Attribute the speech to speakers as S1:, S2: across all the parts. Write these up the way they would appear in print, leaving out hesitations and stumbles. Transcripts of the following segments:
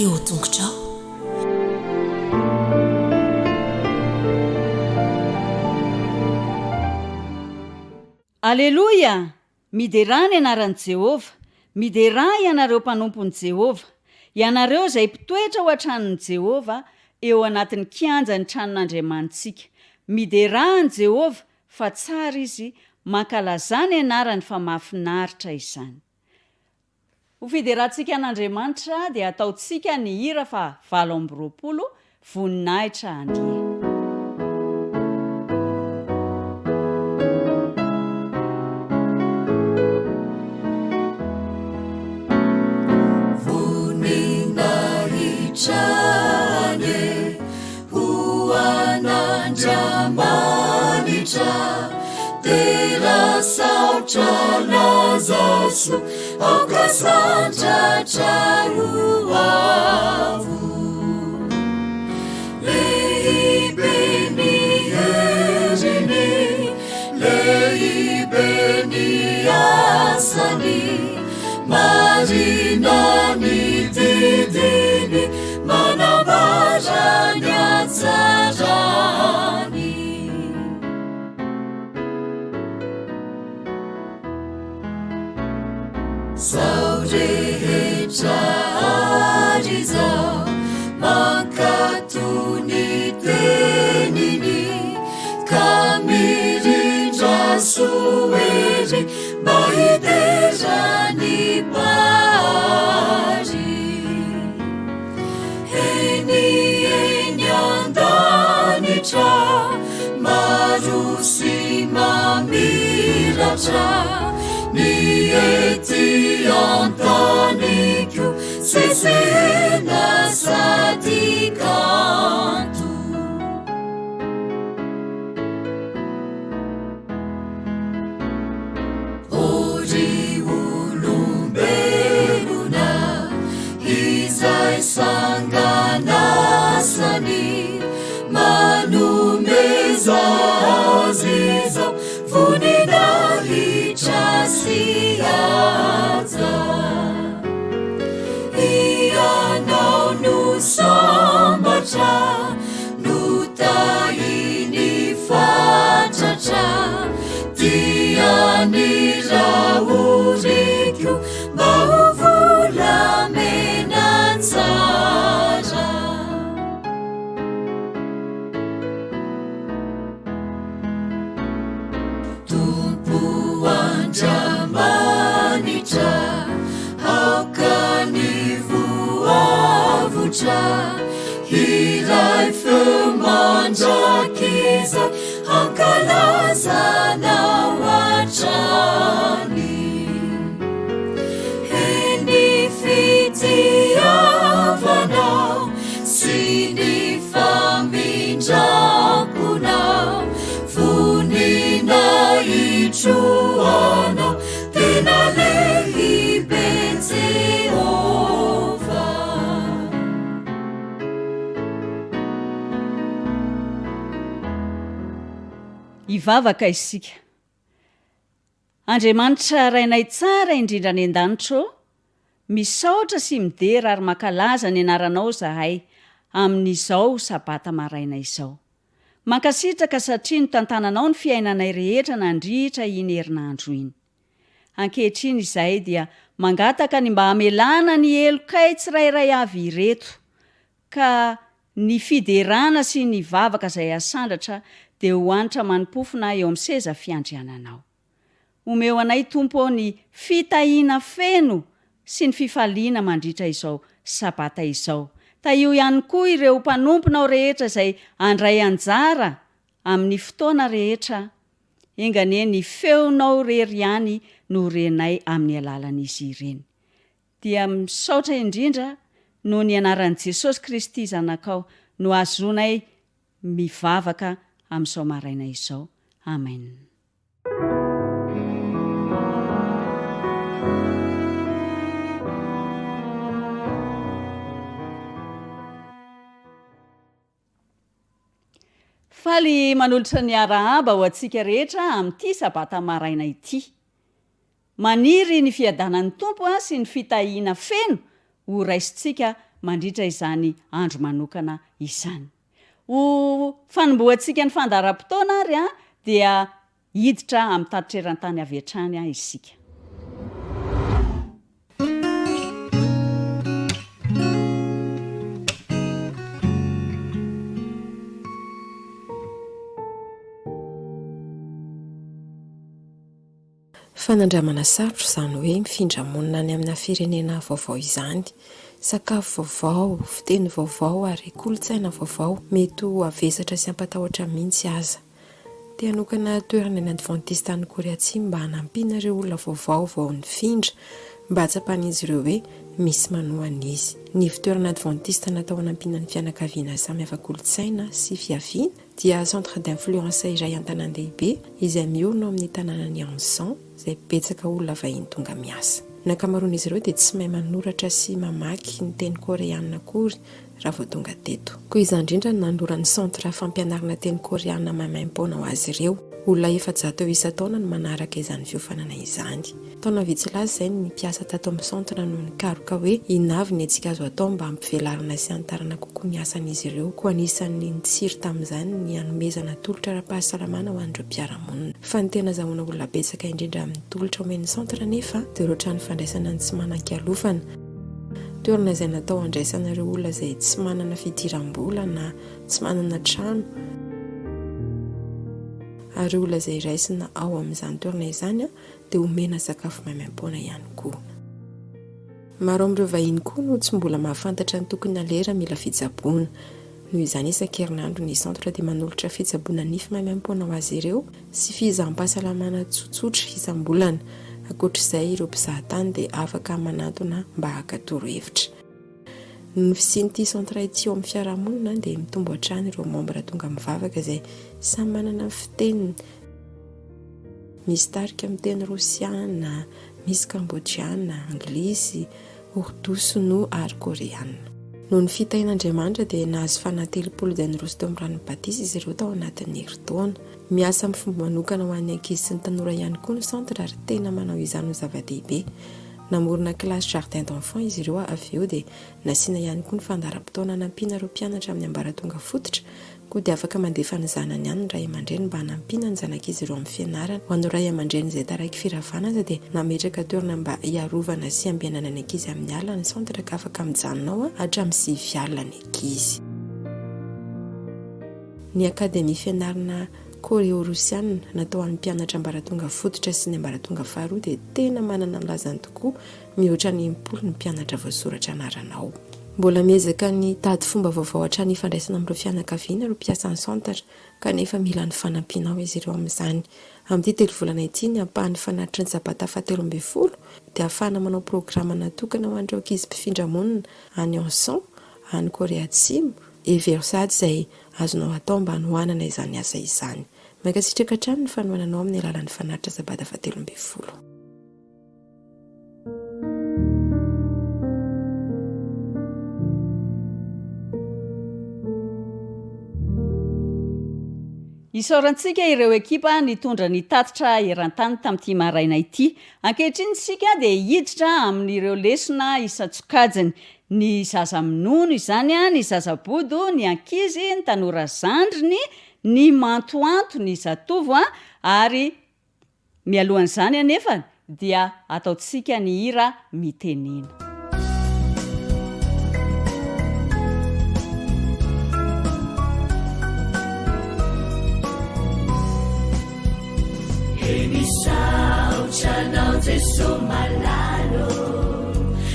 S1: eo an-tongotrao.
S2: Aleloia! Miderà ny anaran'i Jehovah, miderà ianareo mpanompon'i Jehovah, ianareo izay mpitoetra ao an-tranon'i Jehovah, eo anatin'ny kianjan'ny tranon'Andriamanitsika. Miderà an'i Jehovah, fa tsara izy, mankalazà ny anarany fa mahafinaritra izany. Ho fiderantsika an'Andriamanitra dia ataontsika ny hira faha 28, Voninahitra anie.
S3: Voninahitra anie ho an'Andriamanitra, dera saotra laza soa, aoka sandratra ho avo. Lehibe ny heriny, lehibe ny asany, marina ny didiny, manambara ny hatsarany. Zao rehetra ary izao mankatò ny teniny ka mirindra soa ery mba hidera ny Mpahary. Eny eny an-danitra maro sy mamiratra ny ety an-tany koa sesehena sady kanto. O ry olombelona, izay sanganasany, manomeza azy izao voninahitra sy haja. Ianao no sambatra. Notahiny fatratra dia ny rahoriko mba ho volamena tsara. Tompo Andriamanitra, aoka ny voavotra hiray feo mandrakizay hankalaza Anao hatrany. He ny fitiavanao sy ny famindram-ponao, voninahitro Anao, tena lehibe Jehovah.
S2: Hivavaka isika. Andriamanitra Rainay tsara indrindra any an-danitra ô, misaotra sy midera ary mankalaza ny anaranao izahay amin'izao sabata maraina izao. Mankasitraka satria notantananao ny fiainanay rehetra nandritra iny herinandro iny. Ankehitriny izahay dia mangataka ny mba hamelana ny helokay tsirairay avy ireto, ka ny fiderana sy ny vavaka izay asandratra dia ho hanitra manim-pofona eo amin'ny seza fiandriananao. Omeo anay Tompo ô ny fitahiana feno sy ny fifaliana mandritra izao Sabata izao. Tahio ihany koa ireo mpanomponao rehetra izay handray anjara amin'ny fotoana rehetra. Enga anie ny feonao rery ihany no renay amin'ny alalan'izy ireny. Dia misaotra indrindra noho ny anaran'i Jesosy Kristy Zanakao no ahazoanay mivavaka amin'izao maraina izao. Amen. Faly manolotra ny arahaba ho antsika rehetra amin'ity sabata maraina ity. Maniry ny fiadanan'ny Tompo sy ny fitahiana feno ho raisintsika. mandritra izany andro manokana izany. Ho fanombohantsika ny fandaharam-potoana ary dia hiditra amin'ny tatitra eran-tany avy hatrany isika.
S1: Fanandramana sarotra izany hoe mifindra monina any amina firenena vaovao izany. Sakafo vaovao, fiteny vaovao ary kolontsaina vaovao. Mety ho havesatra sy hampatahotra mihitsy aza. Te hanokana toerana ny Advantista any Korea Atsimo mba hanampiana ireo olona vaovao vao nifindra, mba hahatsapan'izy ireo hoe misy manohana izy. Ny ivon-toerana advantista natao hanampiana ny fianakaviana samy hafa kolontsaina sy fiaviana dia centre d'influence iray an-tanàn-dehibe izay miorina ao amin'ny tanànan'i Ansan, izay betsaka olona vahiny tonga miasa. Ny ankamaroan'izy ireo dia tsy mahay manoratra sy mamaky ny teny koreana akory raha vao tonga teto. Koa izany indrindra no nanoloran'ny Centre fampianarana teny koreana maimaim-poana ho azy ireo. Olona 400 eo isan-taona no manaraka izany fiofanana izany. Taona vitsy lasa izay ny mpiasa tato amin'ny Centre no nikaroka hoe inona avy ny hetsika azo atao mba hampivelarana sy hanitarana kokoa ny asan'izy ireo. Koa anisan'ny nitsiry tamin'izany ny hanomezana tolotra ara-pahasalamana ho an'ireo mpiara-monina. Fa ny tena azahoana olona betsaka indrindra amin'ny tolotra omen'ny Centre anefa dia ireo trano fandraisana ny tsy manan-kialofana. Toerana izay natao handraisana ireo olona izay tsy manana fidiram-bola na tsy manana trano. Ary ireo olona izay raisina ao amin'izany toerana izany dia omena sakafo maimaimpoana ihany koa. Maro amin'ireo vahiny koa no tsy mbola mahafantatra ny tokony haleha raha mila fitsaboana. Noho izany isan-kerinandro ny centre dia manolotra fitsaboana nify maimaimpoana ho azy ireo sy fizaham-pahasalamana tsotsotra isam-bolana. Ankoatra izay, ireo mpizahatany dia afaka manantona mba haka torohevitra. Noho ny fisian'ity centre ity eo amin'ny fiarahamonina dia mitombo hatrany ireo membres tonga mivavaka izay samy manana ny fiteniny. Misy tarika miteny rosiana, misy kambodziana, anglisy, Urdu, Sinoa ary Koreana. Noho ny fitahian'Andriamanitra dia nahazo fanahy 30 izay niroso teo amin'ny ranon'ny batisa izy ireo tao anatin'ny herintaona. Miasa amin'ny fomba manokana ho an'ny ankizy sy ny tanora ihany koa ny centre ary tena manao izany ho zava-dehibe. Namorona kilasy jardin d'enfants izy ireo avy eo dia nasiana ihany koa ny fandaharam-potoana hanampiana ireo mpianatra amin'ny ambaratonga fototra Koa dia afaka mandefa ny zanany any ny ray aman-dreny mba hanampiana ny zanak'izy ireo amin'ny fianarana. Ho an'ireo ray aman-dreny izay taraiky firavana aza dia nametraka toerana mba hiarovana sy hiambenana ny ankizy amin'ny alina ny centre ka afaka mijanona ao hatramin'ny 9 alina ny ankizy. Ny Akademia fianarana Koreo-Rosiana natao ho an'ny mpianatra ambaratonga fototra sy ny ambaratonga faharoa dia tena manana ny lazany tokoa Mihoatra ny 60 ny mpianatra voasoratra anarana ao. Mbola miezaka ny hitady fomba vaovao hatrany hifandraisana amin'ireo fianakaviana ireo mpiasan'ny Centre kanefa mila ny fanampianao izy ireo amin'izany. Amin'ity telovolana ity, ny ampahan'ny fanatitry ny Sabata fahatelo ambinifolo dia ahafahana manao programa natokana ho an'ireo ankizy mpifindra monina any Ansan, any Korea Atsimo, hevero sahady izay azonao atao mba hanohanana izany asa izany. Mankasitraka hatrany ny fanohananao amin'ny alalan'ny fanatitra Sabata fahatelo ambinifolo.
S2: Isaorantsika ireo ekipa nitondra ny tatitra eran-tany tamin'ity maraina ity. Ankehitriny isika dia hiditra amin'ireo lesona isan-tsokajiny. Ny zaza minono izany, ny zaza bodo, ny ankizy, ny tanora zandriny, ny mantoanto, ny zatovo ary Mialohan'izany anefa dia ataontsika ny hira Mitenena.
S3: He misaotra anao Jeso malala ô,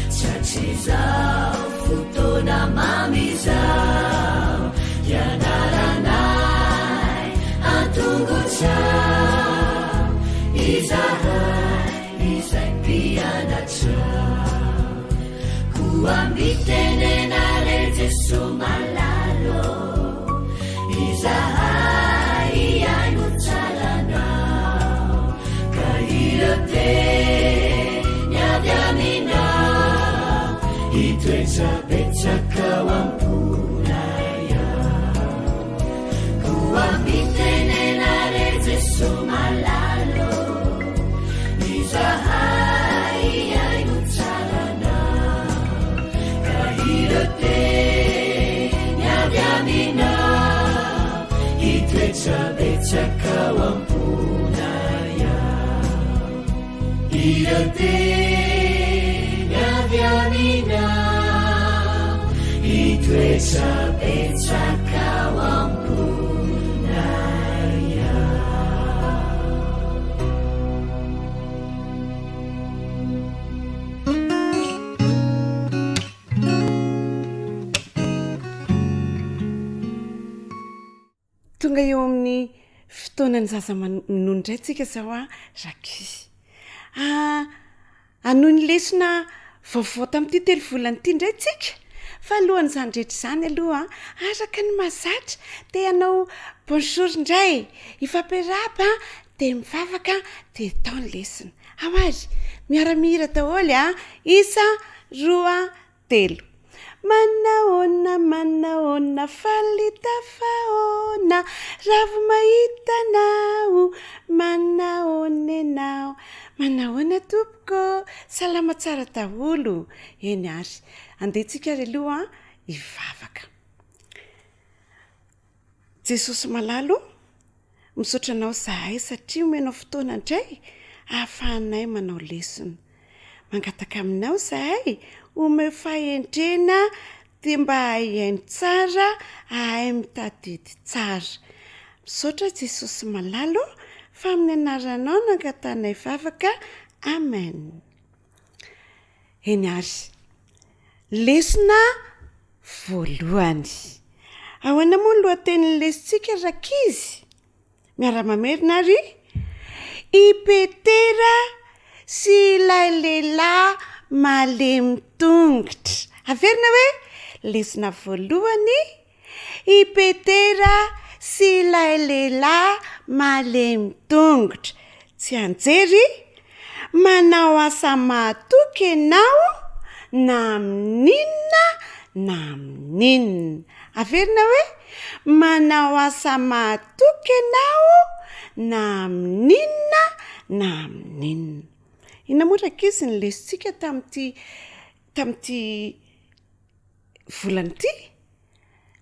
S3: satria izao fotoana mamy izao hianaranay an-tongotrao izahay izay mpianatrao. Koa mitenena re Jeso malala ô, izahay hihaino tsara anao, ka ireo teny avy aminao hitoetra betsaka ao am-ponay ao. Koa mitenena re Jeso malala ô, izahay hihaino tsara anao, ka ireo teny. Ireo teny avy aminao hitoetra betsaka ao am-ponay ao.
S4: Tonga eo amin'ny fotoanan'ny zaza minono indray tsika izao an, rankizy. Ah, hanohy ny lesona vaovao tamin'ity telovolana ity indray tsika. Fa alohan'izany rehetra izany aloha an, araka ny mahazatra, te hanao bonjour indray, hifampiarahaba dia mivavaka dia atao ny lesona. Ao ary, miara-mihira daholo an, isa, roa, telo. Manahoana, manahoana, faly tafahoana, ravo mahita anao, manahoana ianao. Manahoana tompoko, salama tsara daholo. Eny ary, andeha tsika ary aloha hivavaka. Jesosy malala o, misaotra anao izahay satria omenao fotoana indray ahafahanay manao lesona. Mangataka aminao izahay, omeo fahendrena dia mba hahay hihaino tsara, hahay mitadidy tsara. Misaotra Jesosy malala o, fa amin'ny anaranao no angatahanay vavaka, Amen. Eny ary. Lesona voalohany. Ahoana moa ny lohatenin'ny lesontsika rankizy? Miara-mamerina ary i Petera sy ilay lehilahy malemy tongotra. Averina hoe lesona voalohany I Petera sy ilay lehilahy malemy tongotra. Tsianjery, Manao asa mahatoky ianao na amin'inona na amin'inona. Averina hoe, Manao asa mahatoky ianao na amin'inona na amin'inona. Inona moa rankizy ny lesontsika tamin'ity tamin'ity volana ity?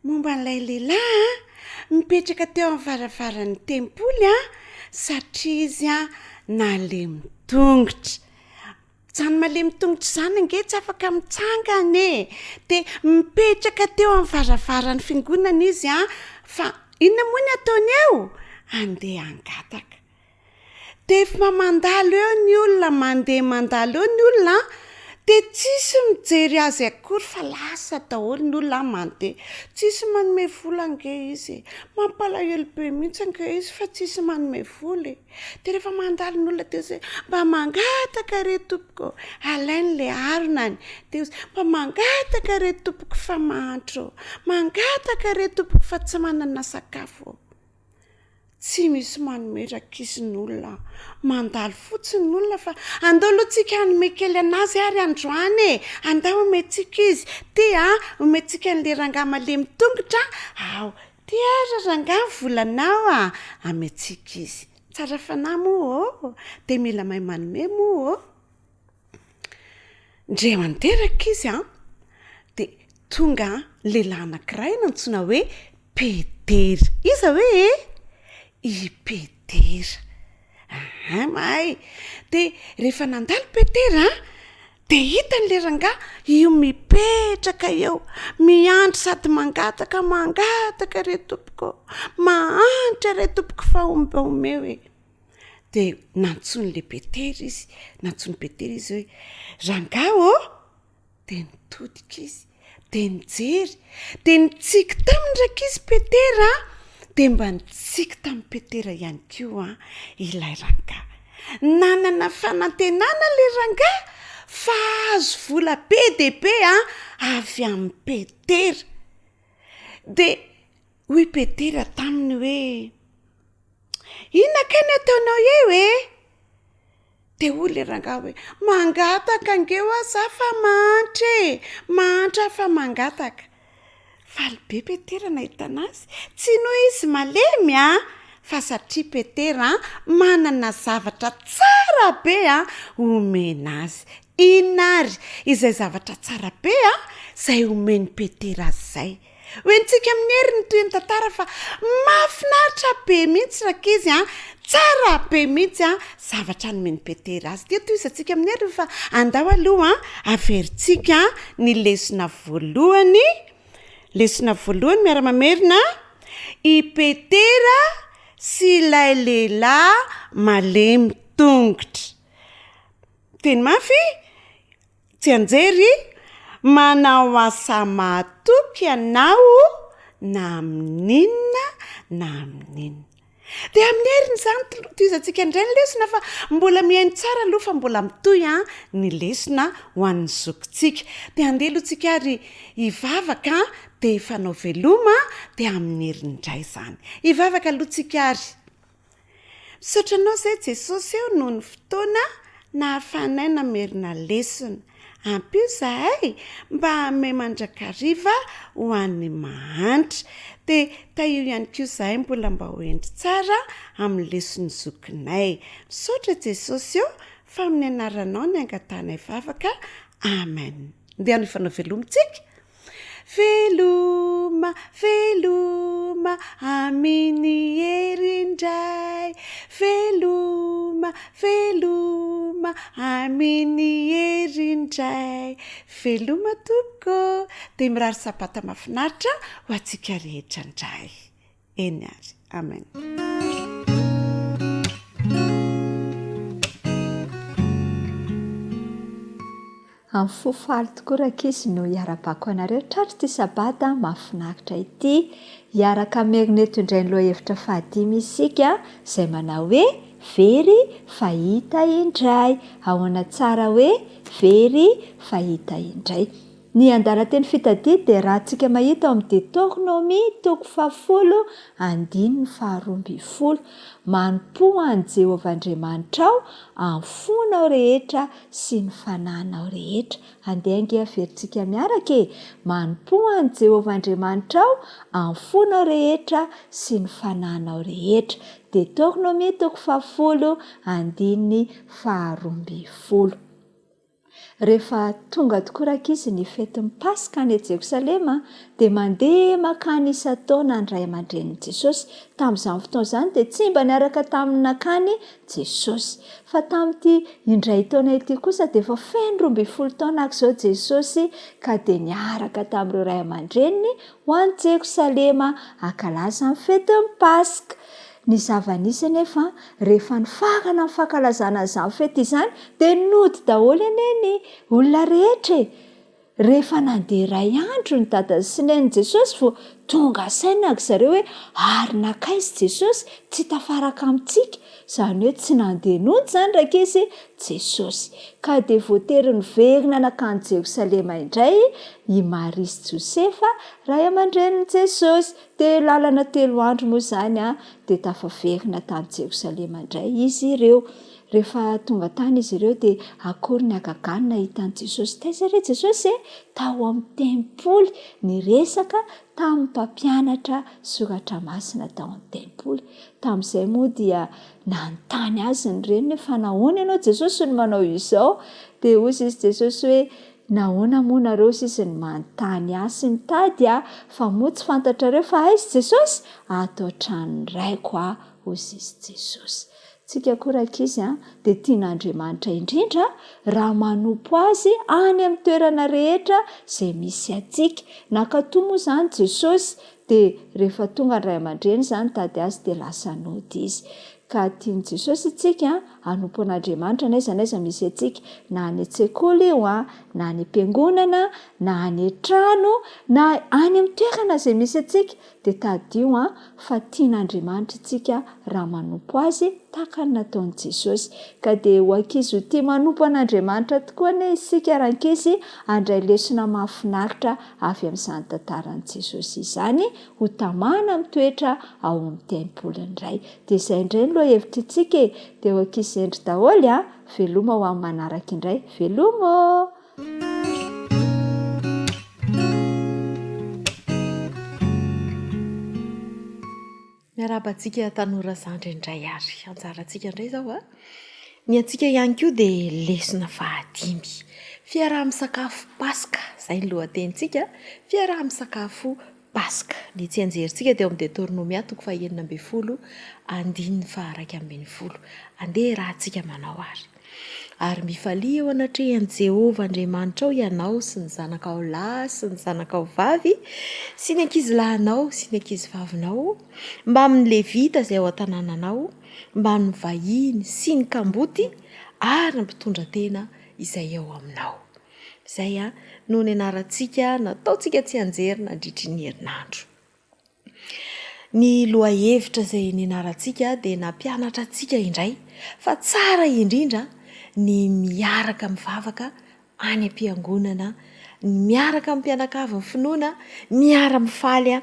S4: Momba an'ilay lehilahy mipetraka teo amin'ny varavaran'ny tempoly satria izy nalemy tongotra. Izany malemy tongotra izany ange tsy afaka mitsangana e! Dia mipetraka teo amin'ny varavaran'ny fiangonana izy fa inona moa ny ataony eo? Andeha hangataka. Dia efa mandalo eo ny olona, mandeha mandalo eo ny olona an, dia tsisy mijery azy akory fa lasa daholo ny olona an, mandeha. Tsisy manome vola ange izy e! Mampalahelo be mihitsy ange izy fa tsisy manome vola e! Dia rehefa mandalo ny olona dia hoe mba mangataka re tompoko ô! Alainy ilay haronany, dia hozy mba mangataka re tompoko fa mahantra ô! Mangataka re tompoko fa tsy manana sakafo ô! Tsy misy manome rankizin'olona mandalo fotsiny ny olona fa andao aloha tsika hanome kely anazy ary androany e! Andao omentsika izy, ty a, omentsika an'le rangahy malemy tongotra ao, ty ary rangahy ny volanao a, amentsika izy. Tsara fanahy moa ô! Dia mila mahay manome moa ô! Ndre manteraka izy an, dia tonga lehilahy anankiray nantsoina hoe Petera. Iza hoe e? I Petera. Aha, mahay. Dia rehefa nandalo Petera an, dia hitany ilay rangahy io mipetraka eo, miandry sady mangataka, mangataka re tompoko ô, mahantra re tompoko fa omba omeo e. Dia nantsoin'ilay Petera izy, nantsoin'i Petera izy hoe, Rangahy ô! Dia nitodika izy, dia nijery, dia nitsiky taminy rankizy Petera, dia mba nitsiky tamin'i Petera ihany koa ilay rangahy. Nanana fanantenana ilay rangahy fa hahazo vola be dia be avy amin'i Petera. Dia hoy Petera taminy hoe, Inona kay ny ataonao eo e? Dia hoy ilay rangahy hoe, mangataka ange hoa za fa mahantra e! Mahantra aho fa mangataka. Faly be Petera nahita anazy. Tsy noho izy malemy an, fa satria Petera manana zavatra tsara be homena azy. Inona ary izay zavatra tsara be izay omen'i Petera azy izay? Ho henontsika amin'ny hery ny tohin'ny tantara fa mahafinaritra be mihitsy rankizy an! Tsara be mihitsy an! Zavatra nomen'i Petera azy. Dia tohizantsika amin'ny heriny fa andao aloha averintsika ny lesona voalohany. Lesona voalohany miara-mamerina, I Petera sy ilay lehilahy malemy tongotra. Teny mafy, Tsianjery, Manao asa mahatoky ianao na amin'inona na amin'inona. Dia amin'ny heriny izany tohizantsika indray ny lesona fa mbola mihaino tsara aloha fa mbola mitohy ny lesona ho an'ny zokintsika. Dia andeha aloha tsika ary hivavaka dia hifanao veloma dia amin'ny heriny indray izany. Hivavaka aloha tsika ary. Misaotra anao izay Jesosy o noho ny fotoana nahafahanay namerina lesona. Ampio izahay mba hanome mandrakariva ho an'ny mahantra. Dia tahio ihany koa izahay mbola mba ho hendry tsara amin'ny leson'ny zokinay. Misaotra Jesosy o fa amin'ny anaranao ny angatahanay vavaka. Amen. Ndeha hifanao veloma tsika. Veloma, veloma aminy hery indray. Veloma, veloma aminy hery indray. Veloma tompoko. Dia mirary sabata mahafinaritra ho antsika rehetra indray. Eny ary. Amen.
S5: Amin'ny fo faly tokoa rankizy no hiarabako anareo tratr'ity sabata mahafinaritra ity. Hiaraka hamerina eto indray ny lohahevitra fahadimy isika izay manao hoe very fa hita indray. Ahoana tsara hoe very fa hita indray. Ny andalan-teny fitadidy dia rahantsika mahita ao amin'ny Detornomia toko fahafolo andininy faharoa ambinifolo. Manompoa an'i Jehovah Andriamanitrao amin'ny fonao rehetra sy ny fanahinao rehetra. Andeha ange averintsika miaraka e! Manompoa an'i Jehovah Andriamanitrao amin'ny fonao rehetra sy ny fanahinao rehetra. Detornomia toko fahafolo andininy faharoa ambinifolo. Rehefa tonga tokoa rankizy ny fetin'ny Paska any Jerosalema, dia mandeha mankany isan-taona ny ray aman-drenin'i Jesosy. Tamin'izany fotoana izany dia tsy mba niaraka taminy nankany Jesosy. Fa tamin'ity indray taona ity kosa dia efa feno 12 taona araka izao Jesosy ka dia niaraka tamin'ireo ray aman-dreniny ho any Jerosalema hankalaza ny fetin'ny Paska. Ny zava-nisy anefa, rehefa nifarana ny fankalazana an'izany fety izany, dia nody daholo anie ny olona rehetra e! Rehefa nandeha iray andro ny dadany sy nenin'i Jesosy vao tonga saina ry zareo hoe ary nankaiza Jesosy, tsy tafaraka amintsika, izany hoe tsy nandeha nody izany rankizy Jesosy. Ka dia voatery niverina nankany Jerosalema indray i Maria sy Josefa, ray aman-drenin'i Jesosy. Dia lalana telo andro moa izany dia tafaverina tany Jerosalema indray izy ireo. Rehefa tonga tany izy ireo dia akory ny hagagany nahita an'i Jesosy. Taiza re Jesosy e? Tao amin'ny tempoly, niresaka tamin'ny mpampianatra soratra masina tao amin'ny tempoly. Tamin'izay moa dia nanontany azy ny reniny hoe fa nahoana ianao Jesosy no manao izao? Dia hoy izy Jesosy hoe Nahoana moa nareo sisa no manontany ahy sy mitady ahy fa moa tsy fantatrareo fa aiza Jesosy? Ato an-tranon'ny Raiko aho hoy sisa Jesosy. Tsika koa rankizy an, dia tian'Andriamanitra indrindra raha manompo Azy any amin'ny toerana rehetra izay misy antsika. Nankatò moa izany Jesosy dia rehefa tonga ny ray aman-dreny izany nitady Azy dia lasa nody Izy. Ka tian'i Jesosy isika hanompo an'Andriamanitra n'aiza n'aiza misy antsika, na any an-tsekoly io an, na any am-piangonana, na any an-trano, na any amin'ny toerana izay misy antsika, dia tadidio an, fa tian'Andriamanitra isika raha manompo Azy tahaka ny nataon'i Jesosy. Ka dia ho ankizy ho tia manompo an'Andriamanitra tokoa anie isika rankizy handray lesona mahafinaritra avy amin'izany tantaran'i Jesosy izany, ho tamana mitoetra ao amin'ny tempolin'ny Ray. Dia izay indray ny lohahevitr'itsika e! Dia ho ankizy hendry daholo a! Veloma ho amin'ny manaraka indray. Veloma ô!
S1: Miarahaba antsika tanora zandry indray ary. Anjarantsika indray izao a! Ny antsika ihany koa dia lesona fahadimy. Fiaraha-misakafo Paska, izay ny lohatenintsika, fiaraha-misakafo.
S6: Paska. Ny tsianjerintsika dia ao amin'ny Deoteronomia toko fahenina ambinifolo andininy faha-iraika ambinifolo. Andeha iarahantsika manao ary. Ary mifalia eo anatrehan'i Jehovah Andriamanitrao ianao sy ny zanakao lahy sy ny zanakao vavy sy ny ankizilahinao sy ny ankizivavinao, mbamin'ny Levita izay ao an-tanànanao, mbamin'ny vahiny sy ny kamboty ary ny mpitondra tena izay eo aminao. Izay no nianarantsika nataontsika tsianjery nandritry ny herinandro. Ny lohahevitra izay nianarantsika dia nampianatra antsika indray fa tsara indrindra ny miaraka mivavaka any am-piangonana, ny miaraka amin'ny mpianakavin'ny finoana, miara-mifaly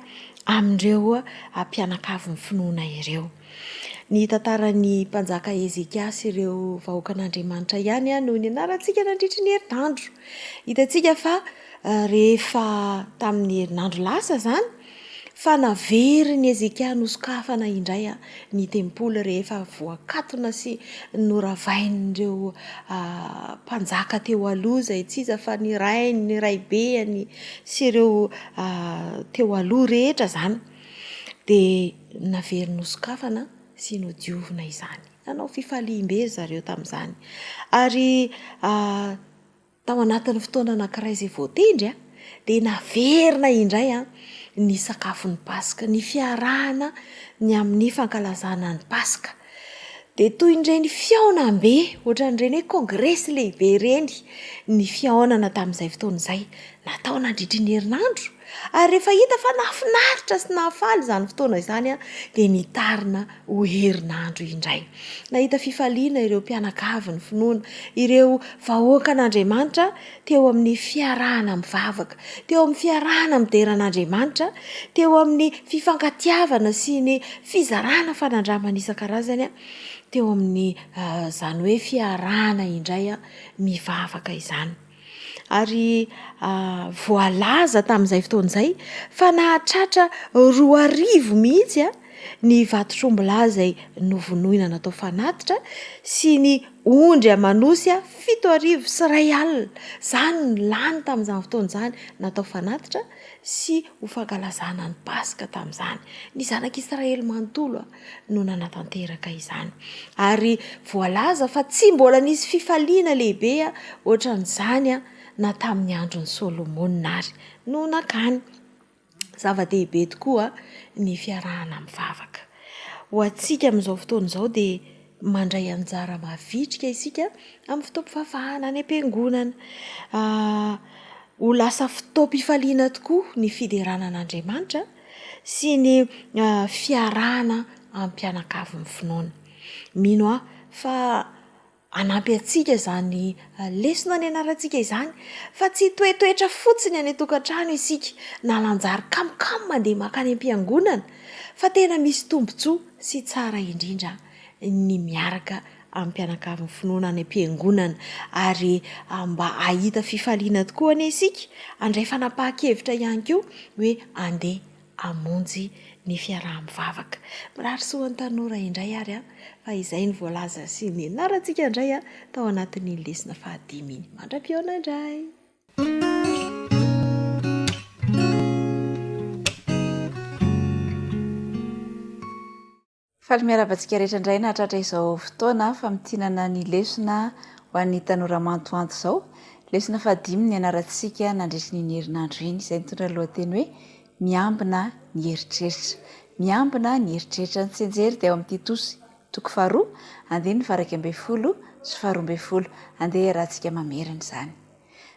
S6: amin'ireo mpianakavin'ny finoana ireo. Ny tantaran'ny mpanjaka Hezekia sy ireo vahoakan'Andriamanitra ihany no nianarantsika nandritry ny herinandro. Hitantsika fa rehefa tamin'ny herinandro lasa izany fa naverin'i Hezekia nosokafana indray ny tempoly rehefa voakatona sy noravain'ireo mpanjaka teo aloha izay tsy iza fa ny rainy, ny raibeany sy ireo teo aloha rehetra izany. Dia naveriny nosokafana sy nodiovina izany. Nanao fifaliam-be ry zareo tamin'izany. Ary tao anatin'ny fotoana anankiray izay voatendry, dia naverina indray ny sakafon'ny Paska, ny fiarahana ny amin'ny fankalazana ny Paska. Dia toy ireny fihaonambe, ohatran'ireny hoe kongresy lehibe ireny ny fihaonana tamin'izay fotoana izay. Natao nandritry ny herinandro, ary rehefa hita fa nahafinaritra sy nahafaly izany fotoana izany dia nitarina ho herinandro indray. Nahita fifaliana ireo mpianakavin'ny finoana, ireo vahoakan'Andriamanitra teo amin'ny fiarahana mivavaka, teo amin'ny fiarahana midera an'Andriamanitra, teo amin'ny fifankatiavana sy ny fizarana fanandramana isan-karazany, teo amin'ny izany hoe fiarahana indray mivavaka izany. Ary voalaza tamin'izay fotoana izay fa nahatratra 2000 mihitsy ny vatotr'ombilahy izay novonoina natao fanatitra sy ny ondry aman'osy 2100. Izany no lany tamin'izany fotoana izany natao fanatitra sy ho fankalazana ny Paska tamin'izany. Ny zanak'Israely manontolo no nanatanteraka izany. Ary voalaza fa tsy mbola nisy fifaliana lehibe ohatran'izany na tamin'ny andron'i Solomona ary no nankany. Zava-dehibe tokoa ny fiarahana mivavaka. Ho antsika amin'izao fotoana izao dia mandray anjara mavitrika isika amin'ny fotoam-pivavahana any am-piangonana. Ho lasa fotoam-pifaliana tokoa ny fiderana an'Andriamanitra sy ny fiarahana amin'ny mpianakavin'ny finoana. Mino aho fa Hanampy antsika izany lesona nianarantsika izany fa tsy hitoetoetra fotsiny any an-tokantrano isika na lanjary kamokamo mandeha mankany am-piangonana fa tena misy tombontsoa sy tsara indrindra ny miaraka amin'ny mpianakavin'ny finoana any am-piangonana ary mba hahita fifaliana tokoa anie isika handray fanapahan-kevitra ihany koa hoe andeha hamonjy ny fiaraha-mivavaka. Mirary soa an'ny tanora indray ary aho fa izay no voalaza sy nianarantsika indray tao anatin'iny lesona fahadimy iny. Mandra-pihaona indray!
S7: Faly miarahaba antsika rehetra indray nahatratra izao fotoana famintinana ny lesona ho an'ny tanora mantoanto izao. Lesona fahadimy nianarantsika nandritry ny herinandro iny, izay nitondra ny lohateny hoe Miambina ny eritreritra. Miambina ny eritreritra. Ny tsianjery dia ao amin'ny Titosy toko faharoa, andininy faha-11 sy faha-12. Andeha iarahantsika mamerina izany.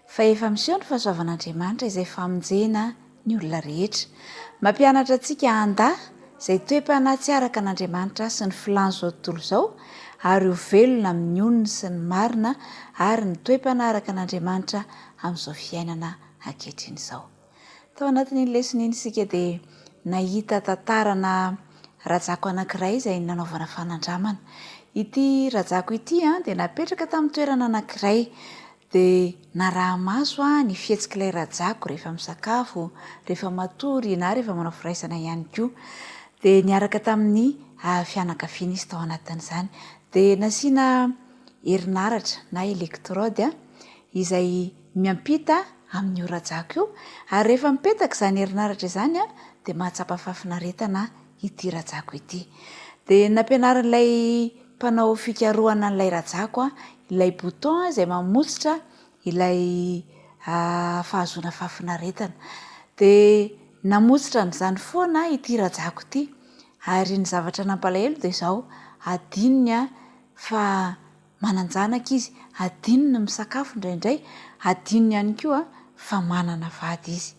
S7: Fa efa miseho ny fahasoavan'Andriamanitra izay famonjena ny olona rehetra. Mampianatra antsika handà izay toe-panahy tsy araka an'Andriamanitra sy ny filàn'izao tontolo izao ary ho velona amin'ny onony sy ny marina ary ny toe-panahy araka an'Andriamanitra amin'izao fiainana ankehitriny izao. Tao anatin'iny lesona iny isika dia nahita tantarana rajako anankiray izay nanaovana fanandramana. Ity rajako ity dia napetraka tamin'ny toerana anankiray dia naraha-maso ny fihetsik'ilay rajako rehefa misakafo, rehefa matory na rehefa manao firaisana ihany koa. Dia niaraka tamin'ny fianakaviana izy tao anatin'izany. Dia nasiana herinaratra na électrode izay. miampita amin'io rajako io ary rehefa mipetaka izany herinaratra izany dia mahatsapa fahafinaretana ity rajako ity. Dia nampianarin'ilay mpanao fikarohana an'ilay rajako ilay bouton izay mamotsitra ilay fahazoana fahafinaretana. Dia namotsitra an'izany foana ity rajako ity ary ny zavatra nampalahelo dia izao, adinony fa manan-janaka izy, adinony ny misakafo indraindray, adinony ihany koa fa manana vady izy.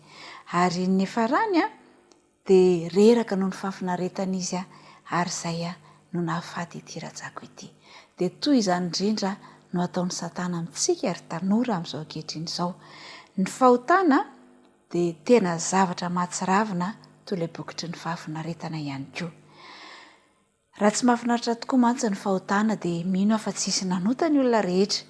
S7: Ary ny niafarany dia reraka noho ny fahafinaretana izy ary izay no nahafaty ity rajako ity. Dia toy izany indrindra no ataon'i Satana amintsika ry tanora amin'izao ankehitriny izao. Ny fahotana dia tena zavatra mahatsiravina toy ilay bokotry ny fahafinaretana ihany koa. Raha tsy mahafinaritra tokoa mantsy ny fahotana dia mino aho fa tsy hisy nanota ny olona rehetra.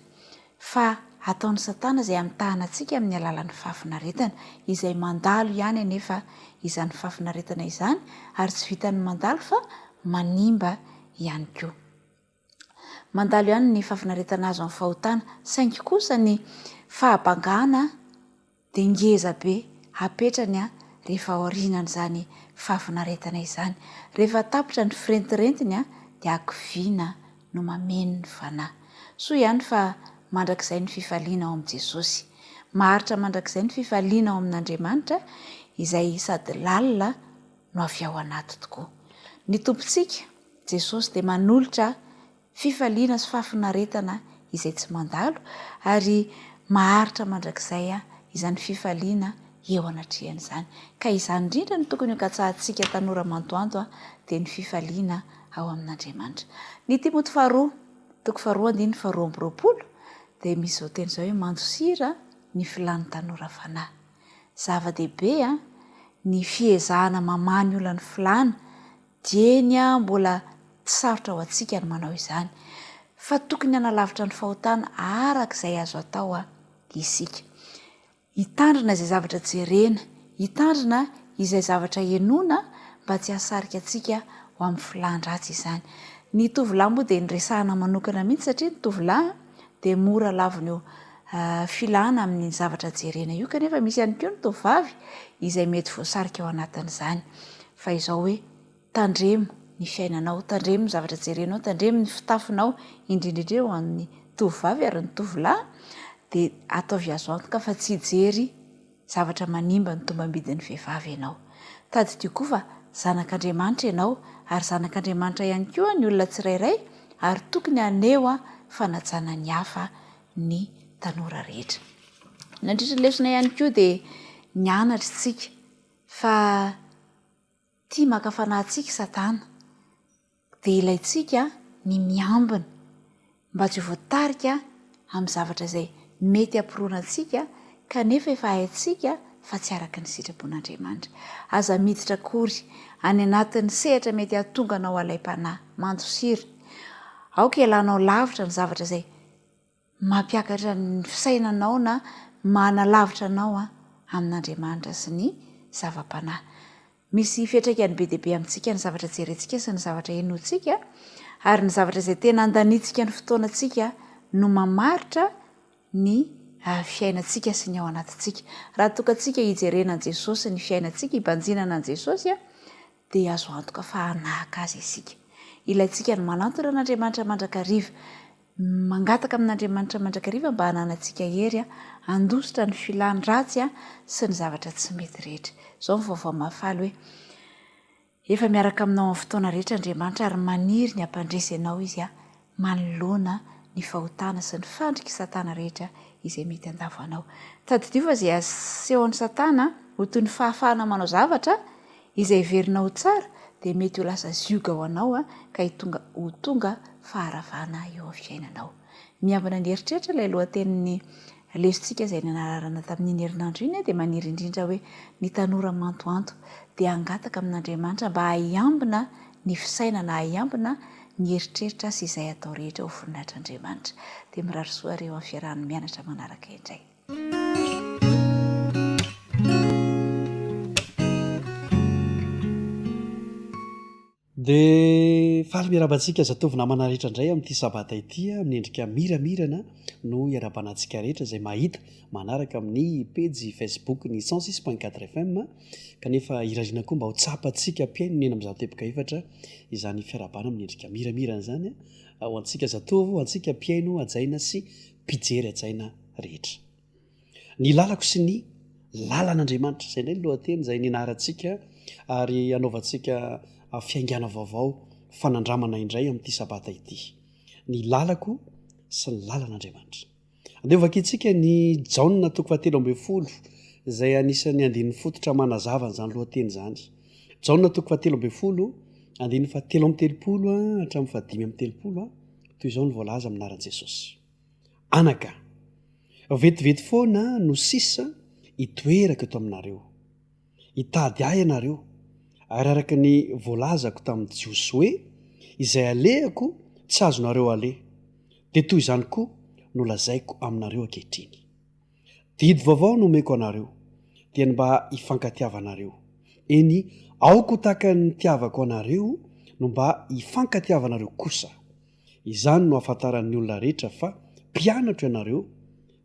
S7: Fa ataon'i Satana izay hamitahana antsika amin'ny alalan'ny fahafinaretana, izay mandalo ihany anefa izany fahafinaretana izany ary tsy vitan'ny mandalo fa manimba ihany koa. Mandalo ihany ny fahafinaretana azo amin'ny fahotana, saingy kosa ny fahabangana dia ngeza be apetrany rehefa aorianan'izany fahafinaretana izany. Rehefa tapitra ny firentirentiny dia hakiviana no mameno ny fanahy. Soa ihany fa mandrakizay ny fifaliana ao amin'i Jesosy. Maharitra mandrakizay ny fifaliana ao amin'Andriamanitra izay sady lalina no avy ao anaty tokoa. Ny Tompontsika, Jesosy, dia manolotra Fifaliana sy fahafinaretana izay tsy mandalo ary maharitra mandrakizay izany fifaliana eo anatrehany izany. Ka izany indrindra no tokony hokatsahantsika tanora mantoanto dia ny fifaliana ao amin'Andriamanitra. Ny Timoty faharoa, toko faharoa andininy faharoa 22 dia misy izao teny izao hoe mandosira ny filan'ny tanora fanahy. Zava-dehibe ny fiezahana mamaha ny olan'ny filàna Dieny mbola tsy sarotra ho antsika ny manao izany, fa tokony hanalavitra ny fahotana araka izay azo atao isika. Hitandrina izay zavatra jerena, hitandrina izay zavatra henoina mba tsy hahasarika antsika ho amin'ny filàn-dratsy izany. Ny tovolahy moa dia niresahana manokana mihitsy satria ny tovolahy dia mora lavon'io filàna amin'ny zavatra jerena io kanefa misy ihany koa ny tovovavy izay mety voasarika ao anatin'izany. Fa izao hoe tandremo ny fiainanao, tandremo ny zavatra jerenao, tandremo ny fitafinao, indrindra indrindra ho an'ny tovovavy ary ny tovolahy dia ataovy azo antoka fa tsy hijery zavatra manimba ny tombambidin'ny vehivavy ianao. Tadidio koa fa zanak'Andriamanitra ianao ary zanak'Andriamanitra ihany koa ny olona tsirairay ary tokony haneho fanajana ny hafa ny tanora rehetra. Nandritra ny lesona ihany koa dia nianatra isika fa tia maka fanahy antsika Satana. Dia ilaintsika ny miambina mba tsy ho voatarika amin'ny zavatra izay mety hampirona antsika kanefa efa haintsika fa tsy araka ny sitrapon'Andriamanitra. Aza miditra akory any anatin'ny sehatra mety hahatonga anao halaim-panahy mandosira. Aoka hialanao lavitra ny zavatra izay mampiakatra ny fisainanao na manalavitra anao amin'Andriamanitra sy ny zava-panahy. Misy fiantraikany be dia be amintsika ny zavatra jerentsika sy ny zavatra henointsika, ary ny zavatra izay tena andaniantsika ny fotoanantsika no mamaritra ny fiainantsika sy ny ao anatintsika. Raha tokantsika hijerena an'i Jesosy ny fiainantsika, hibanjinana an'i Jesosy, dia azo antoka fa hanahaka Azy isika. Ilaintsika ny manantona an'Andriamanitra mandrakariva. Mangataka amin'Andriamanitra mandrakariva mba hananantsika hery handositra ny filany ratsy sy ny zavatra tsy mety rehetra. Izao ny vaovao mahafaly hoe, Efa miaraka aminao amin'ny fotoana rehetra Andriamanitra ary maniry ny hampandresy anao Izy manoloana ny fahotana sy ny fandrik'i Satana rehetra izay mety handavo anao. Tadidio fa izay asehon'i Satana ho toy ny fahafahana manao zavatra Izay heverinao ho tsara dia mety ho lasa zioga ho anao ka hitonga ho tonga faharavana eo amin'ny fiainanao. Miambina ny eritreritra ilay lohatenin'ny lesontsika izay nianarana tamin'iny herinandro iny dia maniry indrindra hoe ny tanora mantoanto dia hangataka amin'Andriamanitra mba hiambina ny fisainana, hiambina ny eritreritra sy izay atao rehetra ho voninahitr'Andriamanitra. Dia mirary soa ary eo amin'ny fiarahan'ny mianatra manaraka indray.
S8: Dia. Dia faly miarahaba antsika zatovo namana rehetra indray amin'ity sabata ity amin'ny endrika miramirana no iarahabana antsika rehetra izay mahita manaraka amin'ny pejy Facebook ny 106.4 FM kanefa irariana koa mba ho tsapantsika mpihaino ny 6 teboka efatra izany fiarahabana amin'ny endrika miramirana izany ho antsika zatovo, ho antsika mpihaino hajaina sy mpijery hajaina rehetra. Ny lalako sy ny lalan'Andriamanitra. Izay indray ny lohateny izay nianarantsika ary hanaovantsika fiaingàna vaovao, fanandramana indray amin'ity sabata ity. Ny lalako sy ny lalan'Andriamanitra. Andeha hovakintsika ny Jaona toko fahatelo ambin'ny folo izay anisan'ny andininy fototra manazava an'izany lohateny izany. Jaona toko fahatelo ambin'ny folo, andininy fahatelo amby telopolo hatramin'ny fahadimy amby telopolo, toy izao no voalaza amin'ny anaran'i Jesosy. Anaka, vetivety foana no sisa hitoerako eto aminareo. Hitady ahy ianareo, ary araka ny voalazako tamin'ny Jiosy hoe, Izay alehako tsy azonareo aleha, dia toy izany koa no lazaiko aminareo ankehitriny. Didy vaovao no omeko anareo, dia ny mba hifankatiavanareo. Eny, aoka ho tahaka ny nitiavako anareo no mba hifankatiavanareo kosa. Izany no ahafantaran'ny olona rehetra fa mpianatro ianareo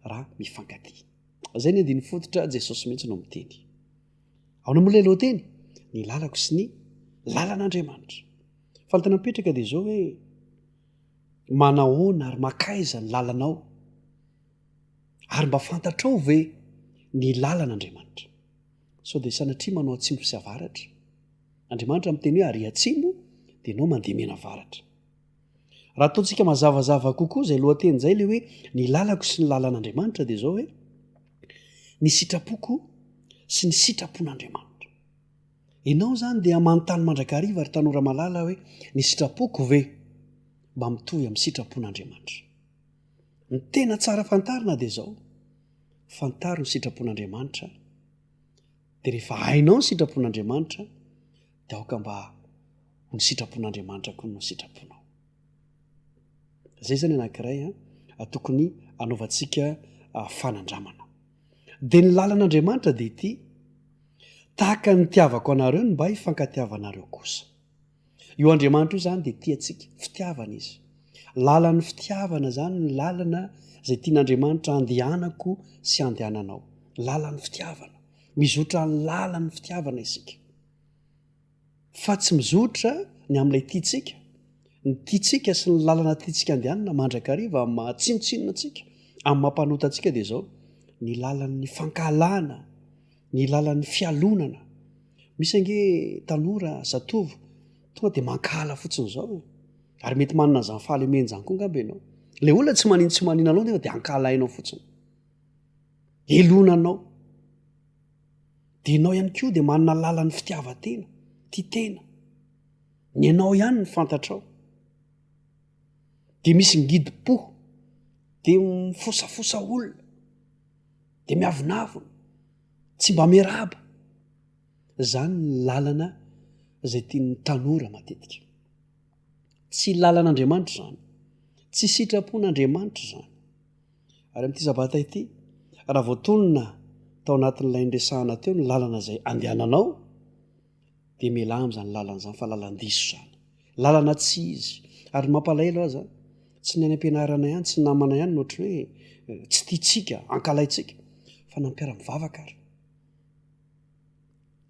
S8: raha mifankatia. Izay ny andininy fototra, Jesosy mihitsy no miteny. Ahoana moa ilay lohateny? Ny lalako sy ny lalan'Andriamanitra. Fa ny tena mipetraka dia izao hoe, manahoana ary makaiza ny lalanao? Ary mba fantatrao ve ny lalan'Andriamanitra? Sao dia sanatria manao atsimo sy avaratra? Andriamanitra miteny hoe ary atsimo dia ianao mandeha mianavaratra. Raha ataontsika mazavazava kokoa izay lohateny izay ilay hoe ny lalako sy ny lalan'Andriamanitra dia izao hoe ny sitrapoko sy ny sitrapon'Andriamanitra. Ianao izany dia manontany mandrakariva ry tanora malala hoe ny sitrapoko ve mba mitovy amin'ny sitrapon'Andriamanitra. Ny tena tsara fantarina dia izao, fantaro ny sitrapon'Andriamanitra Dia rehefa hainao ny sitrapon'Andriamanitra, dia aoka mba ho ny sitrapon'Andriamanitra koa no sitraponao. Izay izany anankiray a, tokony hanaovantsika fanandramana. Dia ny lalan'Andriamanitra dia ity, tahaka ny nitiavako anareo no mba hifankatiavanareo kosa. Io Andriamanitra io izany dia tia antsika, fitiavana izy. Lalan'ny fitiavana izany ny lalana izay tian'Andriamanitra handehanako sy handehananao. Lalan'ny fitiavana. Mizotra ny lalan'ny fitiavana isika. Fa tsy mizotra ny amin'ilay tiantsika. Ny tiantsika sy ny lalana tiantsika andehanana mandrakariva amin'ny maha tsinontsinona antsika, amin'ny maha mpanota antsika dia izao, ny lalan'ny fankahalana, ny lalan'ny fialonana. Misy ange tanora, zatovo, tonga dia mankahala fotsiny izao e. Ary mety manana an'izany fahalemena izany koa angamba ianao. Ilay olona tsy manino tsy manino anao nefa dia ankahalainao fotsiny. Elonanao. Dia ianao ihany koa dia manana lalan'ny fitiavan-tena, tia tena. Ny anao ihany no fantatrao. Dia misy ngidim-po, dia mifosafosa olona. Dia miavonavona, tsy mba miarahaba. Izany ny lalana izay tian'ny tanora matetika. Tsy lalan'Andriamanitra izany. Tsy sitrapon'Andriamanitra izany. Ary amin'ity sabata ity, raha voatonona tao anatin'ilay niresahana teo ny lalana izay andehananao, dia mialà amin'izany lalana izany fa lalan-diso izany. Lalana tsy izy. Ary ny mampalahelo aza, tsy ny any am-pianarana ihany, tsy ny namana ihany no ohatry ny hoe tsy tiantsika, ankahalaintsika, fa na ny mpiara-mivavaka ary.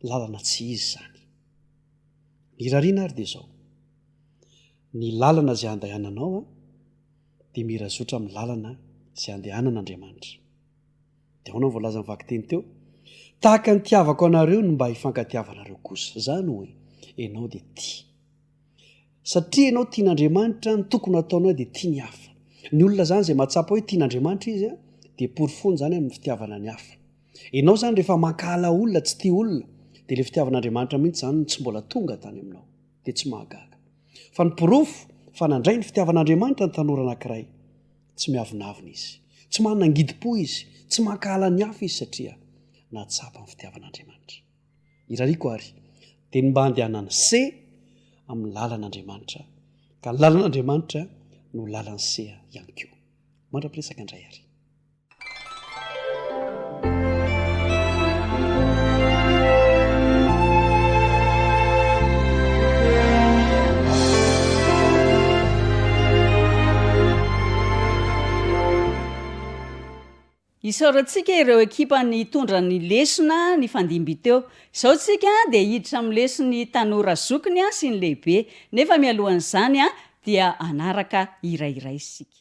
S8: Lalana tsy izy izany. Ny irariana ary dia izao, ny lalana izay andehananao dia mirazotra amin'ny lalana izay andehanan'Andriamanitra. Dia ahoana ny voalazan'ny vakiteny teo? Tahaka ny nitiavako anareo no mba hifankatiavanareo kosa. Izany hoe, ianao dia tia. Satria ianao tian'Andriamanitra, ny tokony hataonao dia tia ny hafa. Ny olona izany izay mahatsapa hoe tian'Andriamanitra izy, dia porofoiny izany amin'ny fitiavana ny hafa. Ianao izany rehefa mankahala olona, tsy tia olona, dia ilay fitiavan'Andriamanitra mihitsy izany no tsy mbola tonga tany aminao. Dia tsy mahagaga. Fa ny porofo fa nandray ny fitiavan'Andriamanitra ny tanora anankiray, Tsy miavonavona izy. Tsy manana angidim-po izy. Tsy mankahala ny hafa izy satria nahatsapa ny fitiavan'Andriamanitra. Irariako àry dia ny mba handehanan'i Se amin'ny lalan'Andriamanitra, ka ny lalan'Andriamanitra no lalan'i Se ihany koa. Mandra-piresaka indray àry.
S2: Isaorantsika ireo ekipa nitondra ny lesona nifandimby teo. Izao tsika dia hiditra amin'ny leson'ny tanora zokiny sy ny lehibe. Nefa mialohan'izany dia hanaraka hira iray isika.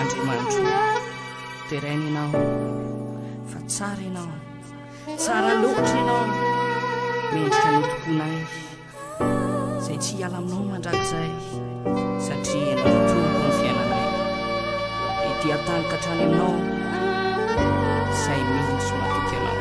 S9: Andriamanitro, deraina Ianao, fa tsara Ianao, tsara loatra Ianao, mendrika ny hotompoinay, izay tsy hiala aminao mandrakizay, satria Ianao no Tompon'ny fiainanay. Ety an-tany ka hatrany aminao, izay mino sy matoky Anao.